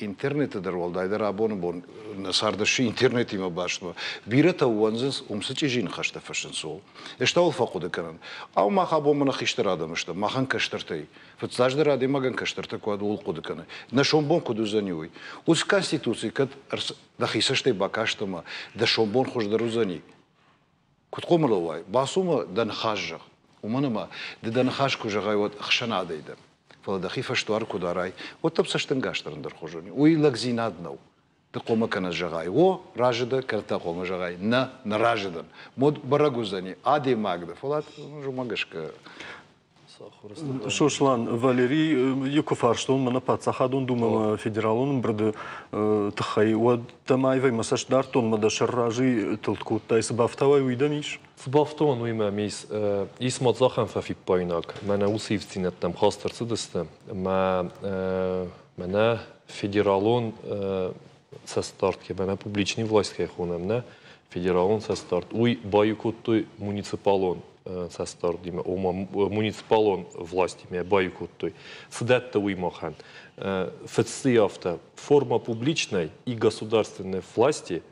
S4: интернеты дӕр уӕлдайдӕр абоны бон нӕ царды сси интернетимӕ баст бирӕтӕ ууӕндынц, уым цы чъизи ныхӕстӕ фыссынц, ууыл. Ӕз та уыл фӕхъуыды кӕнын. Ау, мах абон мӕнӕ хистӕр адӕм стӕм, махӕн кӕстӕртӕй. Фыццаджыдӕр адӕймагӕн кӕстӕртӕ куы уӕд ууыл хъуыды кӕны. Нӕ сомбон куыд уыдзӕни, уый. Уыцы конституци кӕд дӕхи цӕстӕй бакаст ӕмӕ дӕ сомбон хуыздӕр уыдзӕни. Куыд хъомыл уай, бацу мӕ дӕ ныхас зӕгъ. Уымӕн ӕмӕ ды дӕ ныхас куы зӕгъай, уӕд ӕхсӕнадӕй дӕ. Фӕлӕ дӕхи фӕсдуар куы дарай, уӕд дӕм цӕстӕнгас дӕр ӕндӕрхуызон у. Уый лӕгдзинад нӕу. Ды хъуамӕ кӕнӕ зӕгъай, о, разы дӕ, кӕнӕ та хъуамӕ зӕгъай, нӕ, нӕ разы дӕн. Мод бӕрӕг уыдзӕни, адӕймаг дӕ, фӕлӕ уымӕ гӕсгӕ.
S1: Сослан, Валерий куы фарстон мӕнӕ Паддзахадон Думӕмӕ федералон ӕмбырды тыххӕй, уӕд дӕм аивӕй мӕ цӕст дардтон, мӕ дӕ сӕр разы тылд кодтай. Цы бафтауай, уый дӕм ис?
S2: Цы бафтауон, уый мӕм ис. Ис ма цахӕм фӕфиппаинаг. Мӕнӕ уыцы ивддзинӕдтӕм хаст ӕрцыдысты, ӕмӕ мӕнӕ федералон цӕстдард кӕмӕ публичный власть кӕй хонӕм, нӕ федералон цӕстдард, уый баиу кодтой муниципалон цӕстдардимӕ, ома муниципалон властимӕ баиу кодтой. Цы дӕтты уый махӕн? Фыццы афтӕ, форма публичной и государственной власти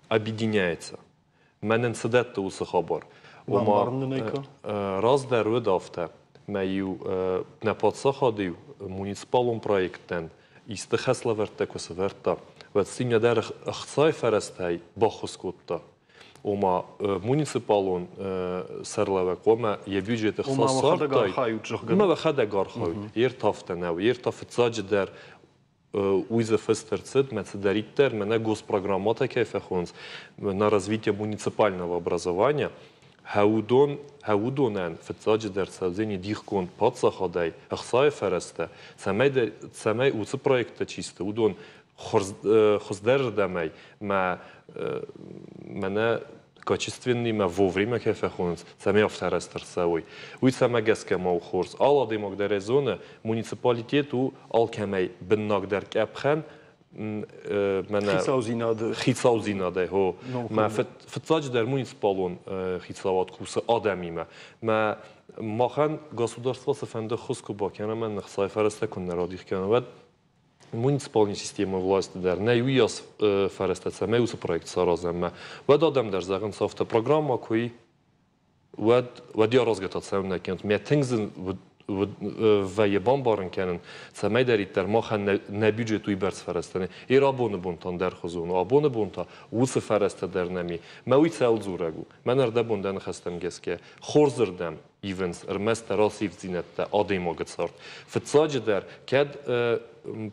S2: объединяется. Мӕнӕн цы дӕтты уыцы хабар?
S1: Ома,
S2: раздӕр уыд афтӕ, мӕ-иу нӕ паддзахады-иу муниципалон проекттӕн исты хӕслӕвӕрдтӕ куы сӕвӕрдта, уӕд сын нӕдӕр ӕхцайы фӕрӕзтӕй баххуыс кодта. Ома, муниципалон сӕрлӕууӕг хъуамӕ йӕ бюджеты хца ссардтаид. Ӕмӕ уӕхӕдӕг архайут. Йе ртафтӕ нӕу, йе рта фыццаджыдӕр уый дзы фыст ӕрцыд, мӕ цыдӕриддӕр мӕнӕ госпрограммӕтӕ кӕй фӕхонынц на развитие муниципального образования, хӕуыдон, хӕуыдонӕн фыццаджыдӕр цӕудзӕни дихгонд паддзахадӕй ӕхцайы фӕрӕзтӕ, цӕмӕй, цӕмӕй уыцы проекттӕ чи сты, уыдон хуыздӕрырдӕмӕй мӕ мӕнӕ качественныймӕ вовремя кӕй фӕхонынц, цӕмӕй афтӕ арӕзт ӕрцӕуой. Уый цӕмӕ гӕсгӕ ма у хорз. Алы адӕймаг дӕр ӕй зоны, муниципалитет у алкӕмӕй быннагдӕр къӕпхӕн, мӕнӕ
S1: хицаудзинады
S2: хицаудзинадӕй хо мӕ фыццаджыдӕр муниципалон хицауад кусы адӕмимӕ мӕ махӕн государство цыфӕнды ххуыс куы бакӕна мӕ ныхцай фӕрӕзтӕ куы нӕ радих кӕна, уӕд муниципалон системӕ власти дӕр нӕй уыйас фӕрӕзтӕ, цӕмӕй уыцы проект саразӕм. Мӕ уӕд адӕм дӕр зӕгъынц, афтӕ программӕ куы и, уӕд уӕд йӕ аразгӕ та цӕуын нӕ кӕнут. Мӕ тынг зын вӕййы бамбарын кӕнын, цӕмӕйдӕриддӕр махӕн нӕ бюджет уыйбӕрц фӕрӕзтӕ нӕй. Ир абоны бон та ӕндӕрхуызон у. Абоны бон та уыцы фӕрӕзтӕ дӕр нӕм и. Мӕ уый цӕуыл дзурӕг у? Мӕн ӕрдӕбон дӕ ныхӕстӕм гӕсгӕ хорзырдӕм ивынц ӕрмӕстдӕр ацы ивддзинӕдтӕ адӕймагы цард. Фыццаджыдӕр, кӕд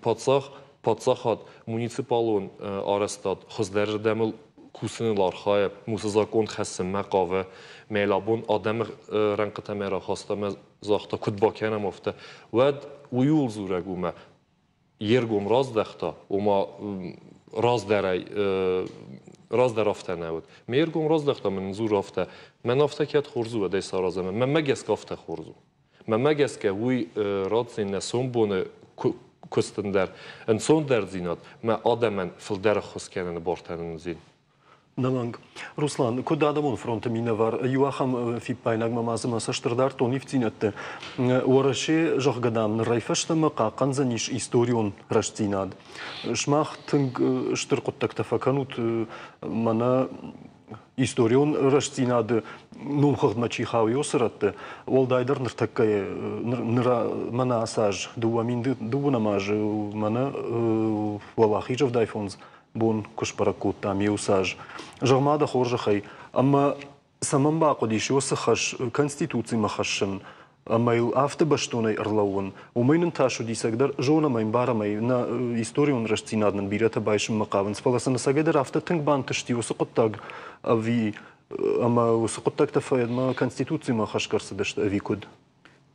S2: паддзах, паддзахад муниципалон арӕзтад хуыздӕрырдӕмыл кусыныл архайы, уыцы закъон хӕссынмӕ хъавы, мӕ абон адӕмы рӕнхъытӕм ӕрахаста ӕмӕ загъта, куыд бакӕнӕм афтӕ, уӕд уый ууыл дзурӕг у, мӕ йе ргом раздӕхта, ома раздӕрӕй раздӕр афтӕ нӕ уыд. Ме ргом раздӕхта, мын дзуры афтӕ, мӕн афтӕ кӕд хорз у, уӕд ӕй саразӕм. Мӕнмӕ гӕсгӕ афтӕ хорз у. Мӕнмӕ гӕсгӕ уый ратдзӕн нӕ сомбоны куыстӕн дӕр ӕнцондӕрдзинад, мӕ адӕмӕн фылдӕр ӕххуыс кӕныны бартӕ нын уыдзӕн.
S1: Нӕмӕнг. Руслан, куыд адӕмон фронты минӕвар, иу ахӕм фиппаинагмӕ ма дзы мӕ цӕст ӕрдардтон ивддзинӕдты. Уӕрӕсе, зӕгъгӕ, дам, нырӕй фӕстӕмӕ хъахъхъӕндзӕнис историон рӕстдзинад. Сымах тынг стыр хъуыддӕгтӕ фӕкӕнут, мӕнӕ историон рӕстдзинады номхыгъдмӕ чи хауы, уыцы рӕтты, уӕлдайдӕр ныртӕккӕйы, ныр мӕнӕ ацы аз, 2012 азы мӕнӕ Уӕлахиз 75 бон куы сбӕрӕг кодтам иу аз. Зӕгъ-ма дӕ хорзӕхӕй, ӕмӕ цӕмӕн бахъуыдис уыцы хӕс Конституцимӕ хӕссын ӕмӕ йыл афтӕ бӕстонӕй ӕрлӕууын? Уымӕй нын тас уыди цӕгдӕр, зонӕм ӕй, ӕмбарӕм ӕй, нӕ историон рӕстдзинад нын бирӕтӕ байсынмӕ хъавынц, фӕлӕ сын ӕцӕгӕйдӕр афтӕ тынг бантысти уыцы хъуыддаг ӕви ӕмӕ уыцы хъуыддӕгтӕ фӕдмӕ Конституцимӕ хӕсгӕ ӕрцыдысты ӕви куыд?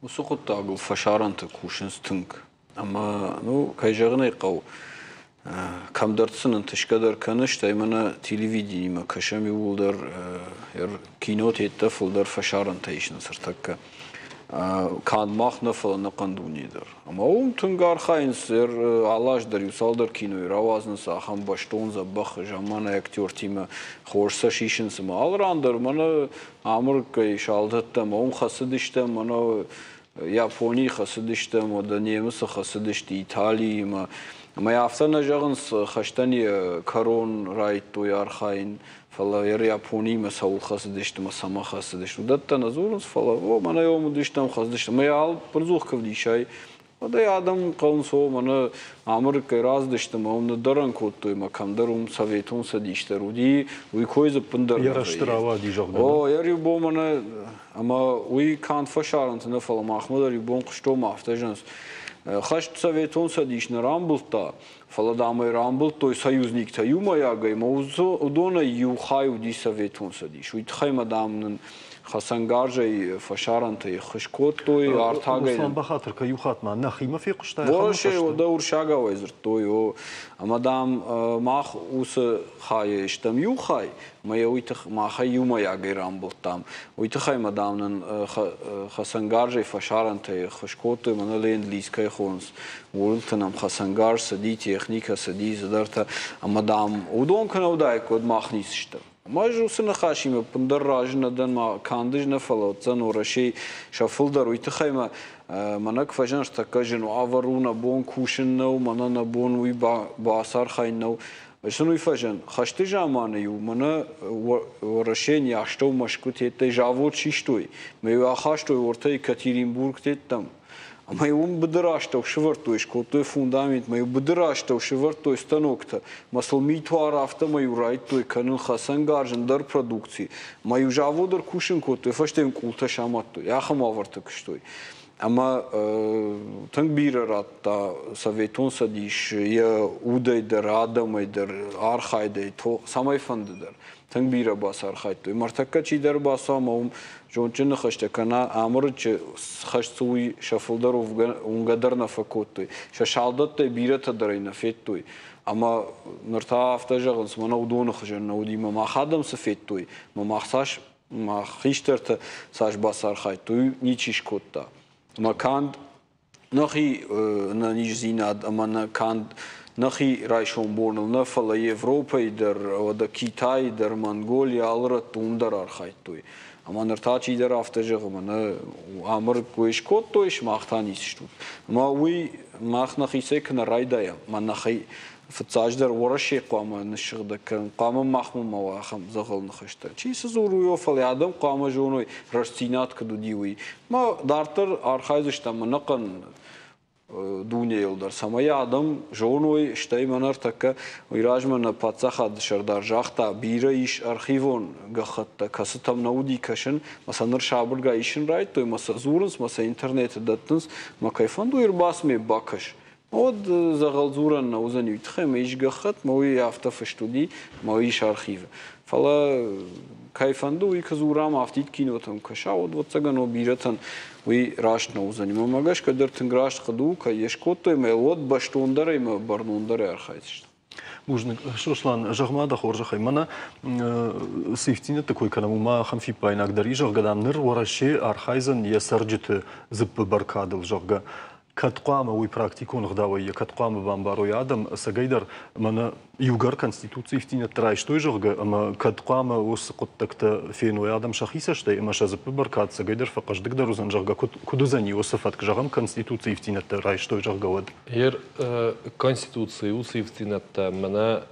S3: Уыцы хъуыддагыл фӕсарӕнты кусынц тынг. Ӕмӕ, ну, кӕй зӕгъын ӕй хъӕуы, кӕмдӕрты сын ӕнтысгӕ дӕр кӕны, стӕй мӕнӕ телевидениимӕ кӕсӕм иууылдӕр кинотеттӕ фылдӕр фӕсарӕнтӕ исынц ӕртӕккӕ. Канд мах нӕ, фӕлӕ ӕнӕхъӕн дуне дӕр. Ӕмӕ уым тынг архайынц, алы аз дӕр иу цалдӕр кинойы рауадзынц ахӕм бӕстон, дзӕбӕх заманай актертимӕ, хорз сӕ сисынц ӕмӕ алы ран дӕр мӕнӕ Амырыккӕй салдӕттӕ ӕмӕ уым хӕцыдыстӕм, мӕнӕ Японийы хӕцыдыстӕм, уӕдӕ немыцы хӕцыдысты Италиимӕ. Ӕмӕ афтӕ нӕ зӕгъынц, хӕстӕн йӕ кӕрон райдыдтой архайын, фӕлӕ Япониимӕ цӕуыл хӕцыдысты ӕмӕ цӕмӕ хӕцыдысты, уыдӕттӕ нӕ дзурынц, фӕлӕ о, мӕнӕ уым уыдыстӕм, хӕцыдыстӕм. Ӕмӕ йӕ алы ӕдзух куы ӕвдисай, Уӕд ӕй адӕм хъӕуынц, о, мӕнӕ Амырыккӕй рацыдысты ӕмӕ уым ныддӕрӕн кодтой ӕмӕ кӕмдӕр уым Советон Цӕдис дӕр уыди, уый кой дзы ӕппындӕр
S1: Йӕ рӕзты рауади, зӕгъгӕ.
S3: О, йӕ иу бон мӕнӕ, ӕмӕ уый канд фӕсарӕнты нӕ, фӕлӕ махмӕ дӕр иу бон хъуыстон, афтӕ зӕгъынц. Хӕст Советон Цӕдис нӕ рамбылдта, фӕлӕ, дам ӕй рамбылдтой союзниктӕ иумӕйагӕй, ӕмӕ уыдонӕй иу хай уыди Советон Цӕдис. Уый тыххӕй ма, дам, нын хӕцӕнгарзӕй фӕсарӕнтӕй ӕххуыс кодтой, артагӕй.
S1: Руслан, бахатыр кӕ, иу хатт ма нӕхимӕ фехъуыстай?
S3: Уӕрӕсейы уӕдӕ уырыссагауӕй дзырдтой, о. Ӕмӕ, дам, мах уыцы хайӕ стӕм иу хай, ӕмӕ йӕ уый тых махӕй иумӕйагӕй рамбылдтам. Уый тыххӕй ма, дам, нын хӕцӕнгарзӕй фӕсарӕнтӕй ӕххуыс кодтой, мӕнӕ ленд-лиз кӕй хонынц, уылты нӕм хӕцӕнгарз цыди, техникӕ цыди, цыдӕртӕ. Ӕмӕ, дам, уыдон куы нӕ уыдаиккой, уӕд мах ницы стӕм. Ӕмӕ ӕз уыцы ныхасимӕ ӕппындӕр разы нӕ дӕн, ма канд ӕз нӕ, фӕлӕ уыдзӕн Уӕрӕсейы сӕ фылдӕр. Уый тыххӕй мӕ мӕнӕ куы фӕзынынц, тӕккӕ зын уавӕр у, нӕ бон кусын нӕу, мӕнӕ нӕ бон уый бацархайын нӕу. Ӕз сын уый фӕзын. Хӕсты заманы-иу мӕнӕ Уӕрӕсейӕн йӕ астӕу Мӕскуы тедтӕй завод систой, мӕ-иу ахастой уӕртӕ Екатеринбург тедтӕм. Ӕмӕ уым быдыры астӕу сывӕрдтой, скодтой фундамент, ӕмӕ-иу быдыры астӕу сывӕрдтой станоктӕ, ӕмӕ сыл митуар афтӕмӕй-иу райдыдтой кӕнын хӕцӕнгарз, ӕндӕр продукци. Ӕмӕ-иу завод ӕркусын кодтой, фӕстӕ-иу къултӕ самадтой, ахӕм уавӕрты куыстой. Ӕмӕ тынг бирӕ радта Советон Цӕдис йӕ удӕй дӕр, адӕмӕй дӕр, архайдӕй, цӕмӕй фӕнды дӕр. Тынг бирӕ бацархайдтой. Мӕртӕккӕ чидӕр бацу ӕмӕ уым зондджын ныхӕстӕ кӕна, Амырычы хӕст цы уый сӕ фылдӕр уынгӕ дӕр нӕ фӕкодтой. Сӕ салдӕттӕй бирӕтӕ дӕр ӕй нӕ федтой. Ӕмӕ ныр та афтӕ зӕгъынц, мӕнӕ уыдоны хуызӕн нӕ уыди, мӕ мах адӕм цы федтой, мӕ мах цас, мах хистӕртӕ цас бацархайдтой, уый ничи скодта. Ӕмӕ канд нӕхи ӕнӕниздзинад ӕмӕ нӕ канд нӕхи райсомбоныл нӕ, фӕлӕ Европӕйы дӕр, уӕдӕ Китайы дӕр, Монголийы алы рӕтты уым дӕр архайдтой. Ӕмӕ ныр та чидӕр афтӕ зӕгъы, мӕнӕ Амырыккой скодтой, сымах та ницы стут. Ӕмӕ уый мах нӕхицӕй куы нӕ райдайӕм, ӕмӕ нӕхи фыццаджыдӕр Уӕрӕсе хъуамӕ ныссыгъдӕг кӕнын, хъуамӕ махмӕ ма уа ахӕм дзӕгъӕл ныхӕстӕ. Чи цы дзуры, уый, фӕлӕ адӕм хъуамӕ зоной, рӕстдзинад куыд уыди, уый. Ма дарддӕр архайдзыстӕм ӕнӕхъӕн дунейыл дӕр, цӕмӕй адӕм зоной, стӕй мӕнӕ ӕртӕккӕ уый размӕ нӕ паддзахады сӕрдар загъта, бирӕ ис архивон гӕххӕттӕ, кӕцытӕм нӕ уыди кӕсын, мӕ сӕ ныр сабыргай исын райдыдтой, мӕ сӕ дзурынц, мӕ сӕ интернеты дӕттынц, мӕ кӕй фӕнды, уый ӕрбацу, бакӕс. Уӕд дзӕгъӕлдзурӕн нӕ уыдзӕни уый тыххӕй, ӕмӕ ис гӕххӕтт, мӕ уый афтӕ фыст уыди, мӕ уый ис архивы. Фӕлӕ кӕй фӕнды, уый куы дзурӕм, афтид кинотӕм кӕса, уӕд, ӕвӕццӕгӕн, о, бирӕтӕн уый раст нӕ уыдзӕни. Мӕнмӕ гӕсгӕ дӕр тынг раст хъуыды у, кӕй йӕ скодтой, ӕмӕ уӕд бӕстондӕрӕй ӕмӕ бӕрнондӕрӕй архайдзысты.
S1: Бузныг. Сослан, зӕгъ-ма дӕ хорзӕхӕй, мӕнӕ цы ивддзинӕдты кой кӕнӕм, уымӕ ахӕм фиппаинаг дӕр и, зӕгъгӕ, дам, ныр Уӕрӕсе архайдзӕн йӕ цӕрджыты дзыппы бӕркадыл, зӕгъгӕ. Кӕд хъуамӕ уый практикон ӕгъдауӕй йӕ кӕд хъуамӕ бамбарой адӕм, ӕцӕгӕйдӕр мӕнӕ иугӕр Конституцийы ивддзинӕдтӕ райстой, зӕгъгӕ, ӕмӕ кӕд хъуамӕ уыцы хъуыддӕгтӕ феной адӕм сӕхи цӕстӕй ӕмӕ сӕ дзыппы бӕркад ӕцӕгӕйдӕр фӕхъӕздыгдӕр уыдзӕн, зӕгъгӕ, куыд уыдзӕни уыцы фӕтк, зӕгъӕм, Конституцийы ивддзинӕдтӕ райстой, зӕгъгӕ, уӕд?
S2: Ер Конституцийы уыцы ивддзинӕдтӕ мӕнӕ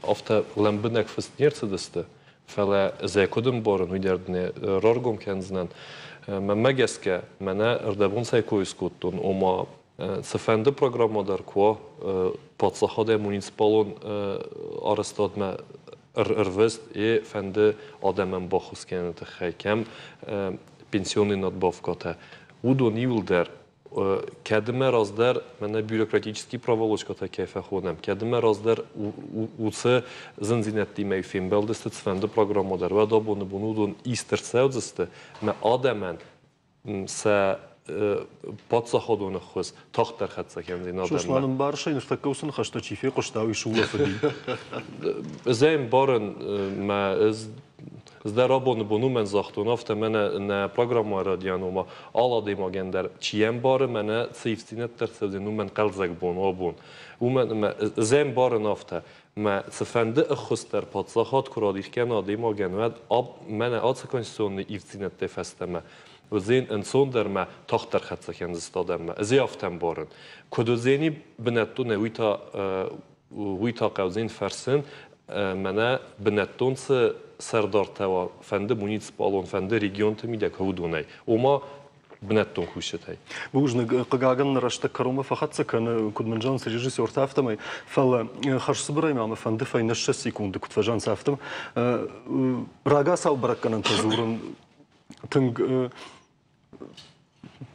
S2: афтӕ лӕмбынӕг фыст не рцыдысты, фӕлӕ ӕз куыд ӕмбарын, уый дӕр дын раргом кӕндзынӕн. Мӕнмӕ гӕсгӕ, мӕнӕ ӕрдӕбон цӕй кой скодтон, ома цыфӕнды программӕ дӕр куы уа паддзахадӕй муниципалон арӕзтадмӕ ӕрвыст, е фӕнды адӕмӕн баххуыс кӕныны тыххӕй, кӕм пенсионный надбавкӕтӕ, уыдон иуылдӕр кӕдымӕ раздӕр мӕнӕ бюрократический проволочкӕтӕ кӕй фӕхонӕм, кӕдымӕ раздӕр уыцы зындзинӕдтимӕ фембӕлдысты цыфӕнды программӕ дӕр, уӕд абоны бон уыдон ист ӕрцӕудзысты, мӕ адӕмӕн сӕ паддзахадон ӕххуыс тагъддӕр хӕццӕ кӕндзӕн адӕммӕ.
S1: Сослан, ӕмбарыс ӕй, ныртӕккӕ уыцы ныхӕстӕ чи фехъуыста, уый сулӕфыди.
S2: Ӕз ӕй ӕмбарын, мӕ ӕз Ӕз дӕр абоны бон уымӕн загътон, афтӕ мӕнӕ нӕ программӕ радиан, ома алы адӕймагӕн дӕр чи ӕмбары, мӕнӕ цы ивддзинӕдтӕ ӕрцӕудзӕн, уымӕн хъӕлдзӕг бон у абон. Уымӕн ӕмӕ ӕз ӕмбарын афтӕ, мӕ цыфӕнды ӕххуыс дӕр паддзахад куы радих кӕна адӕймагӕн, уӕд мӕнӕ ацы конституционный ивддзинӕдтӕй фӕстӕмӕ уыдзӕн ӕнцондӕр мӕ тагъддӕр хӕццӕ кӕндзысты адӕммӕ. Ӕз ӕй афтӕ ӕмбарын. Куыд уыдзӕни бынӕттонӕй, уый та хъӕудзӕн фӕрсын, мӕнӕ бынӕттон цы сӕрдартӕ уа, фӕнды муниципалон, фӕнды регионты мидӕг, уыдонӕй. Ома Бынӕттон кусджытӕй.
S1: Бузныг, хъыгагӕн, рӕстӕг кӕронмӕ фӕхӕццӕ кӕны, куыд мын зӕгъынц режиссертӕ, афтӕмӕй. Фӕлӕ хӕрзцыбырӕй ма мӕ фӕнды фӕйнӕ 20 секунды, куыд фӕзӕгъынц, афтӕ. Рагацау бӕрӕггӕнӕнтӕ дзурын тынг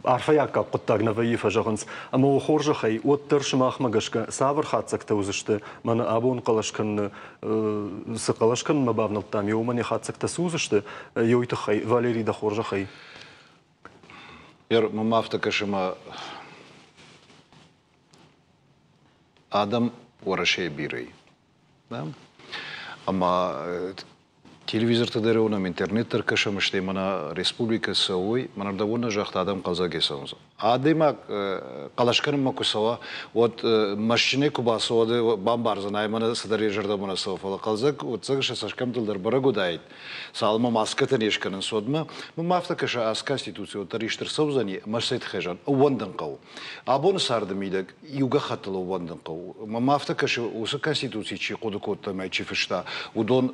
S1: арфӕйаггаг хъуыддаг нӕ вӕййы, фӕзӕгъынц. Ӕмӕ уӕ хорзӕхӕй, уӕддӕр сымахмӕ гӕсгӕ цавӕр хатдзӕгтӕ уыдзысты, мӕнӕ абон хъӕлӕс кӕныны цы хъӕлӕс кӕнынмӕ бавнӕлдтам, уымӕн йӕ хатдзӕгтӕ цы уыдзысты, уый тыххӕй, Валери, дӕ хорзӕхӕй.
S4: Мӕм афтӕ кӕсы, ӕмӕ адӕм Уӕрӕсейы бирӕ и. Ӕмӕ телевизорты дӕр уынӕм, интернет дӕр кӕсӕм, стӕй мӕнӕ республикӕ цӕуой, мӕнӕ дӕуӕн нӕ загъта, адӕм хъӕлдзӕгӕй цӕуынц. Адӕймаг хъӕлӕс кӕнынмӕ куы цӕуа, уӕд мӕстджынӕй куы бацӕуа, уӕд бамбардзӕн, ай мӕнӕ цыдӕр йӕ зӕрдӕмӕ нӕ цӕуы, фӕлӕ хъӕлдзӕг, уыдзӕг сӕ цӕсгӕмттыл дӕр бӕрӕг уыдаид, цалынмӕ маскӕтӕ не скӕнынц, уӕдмӕ. Мӕм афтӕ кӕсы, ацы конституци уӕддӕр ист ӕрцӕудзӕни ӕмӕ сӕ тыххӕй зӕгъын, ӕууӕндын хъӕуы. Абоны царды мидӕг иу гӕххӕттыл ӕууӕндын хъӕуы. Мӕм афтӕ кӕсы, уыцы конституци чи хъуыды кодта ӕмӕ чи фыста, уыдон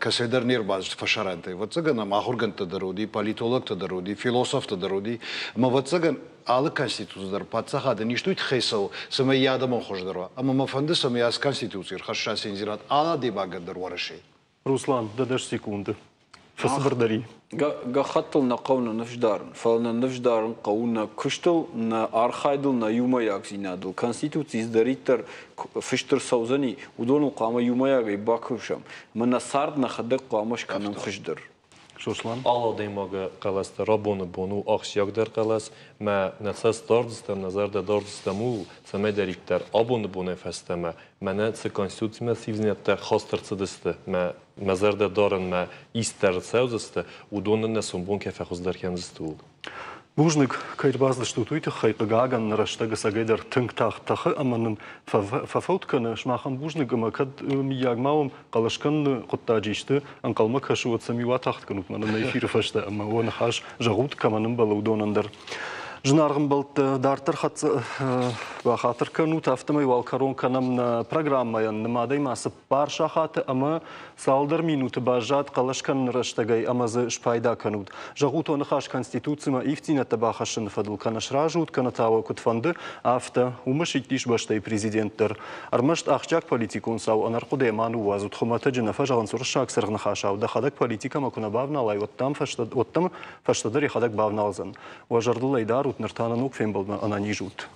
S4: кӕцӕйдӕр не рбацыд фӕсарӕнтӕй. Ӕвӕццӕгӕн ӕм ахуыргӕндтӕ дӕр уыди, политологтӕ дӕр уыди, философтӕ дӕр уыди. Ӕмӕ ӕвӕццӕгӕн алы конституци дӕр паддзахадӕн исты уый тыххӕй цӕуы, цӕмӕй йӕ адӕмӕн хуыздӕр уа. Ӕмӕ мӕ фӕнды, цӕмӕй ацы конституци ӕрхӕсса циндзинад алы адӕймагӕн дӕр Уӕрӕсейы.
S1: Руслан, дӕ 10 секунды. Фӕцыбырдӕр и.
S3: Гӕххӕттыл нӕ хъӕуы нӕ ныфс дарын, фӕлӕ нӕ ныфс дарын хъӕуы нӕ куыстыл, нӕ архайдыл, нӕ иумӕйагдзинадыл. Конституци цыдӕриддӕр фыст ӕрцӕудзӕни, уыдоныл хъуамӕ иумӕйагӕй бакусӕм. Ӕмӕ нӕ цард нӕхӕдӕг хъуамӕ скӕнӕм хуыздӕр.
S1: Сослан?
S2: Алы адӕймагы хъӕлӕс дӕр абоны бон у ахсджиагдӕр хъӕлӕс. Мӕ нӕ цӕст дардзыстӕм, нӕ зӕрдӕ дардзыстӕм ууыл, цӕмӕйдӕриддӕр абоны бонӕй фӕстӕмӕ мӕнӕ цы конституцимӕ ивдзинӕдтӕ хаст ӕрцыдысты, мӕ зӕрдӕ дарын мӕ ист дӕр ӕрцӕудзысты, уыдон нӕ сомбон кӕй фӕхуыздӕр кӕндзысты, ууыл.
S1: Бузныг, кӕй ӕрбацыдыстут, уый тыххӕй. Хъыгагӕн, нӕ рӕстӕг ӕцӕгӕйдӕр тынг тагъд тӕхы ӕмӕ нын фӕфӕуд кӕны. Сымахӕн бузныг ӕмӕ кӕд мыййаг ма уӕм хъӕлӕс кӕныны хъуыддаджы исты ӕнхъӕлмӕ кӕсы, уӕд сӕм-иу атагъд кӕнут мӕнӕ нӕ эфиры фӕстӕ ӕмӕ уӕ ныхас зӕгъут, кӕмӕн ӕмбӕлы, уыдонӕн дӕр. Зынаргъ ӕмбӕлттӕ, дарддӕр хӕццӕ бахатыр кӕнут, афтӕмӕй уал кӕрон кӕнӕм нӕ программӕйӕн. Нымадӕй ма 4 сахаты ӕмӕ цалдӕр минуты баззад хъӕлӕс кӕныны рӕстӕгӕй ӕмӕ дзы спайда кӕнут. Зӕгъут уӕ ныхас Конституцимӕ ивддзинӕдтӕ бахӕссыны фӕдыл кӕнӕ сразы ут, кӕнӕ та уӕ куыд фӕнды, афтӕ. Уымӕ сидтис бӕстӕйы президент дӕр. Ӕрмӕст ахсджиаг политикон цау ӕнӕрхъуыдыйӕ ма ныууадзут, хуымӕтӕджы нӕ фӕзӕгъынц уырыссаг цыргъ ныхасау, дӕхӕдӕг политикӕмӕ куы нӕ бавналай, уӕд дӕм фӕстӕдӕр йӕхӕдӕг бавналдзӕн. Уӕ зӕрдыл ӕй дарут, ныр та нӕ ног фембӕлдмӕ ӕнӕниз ут.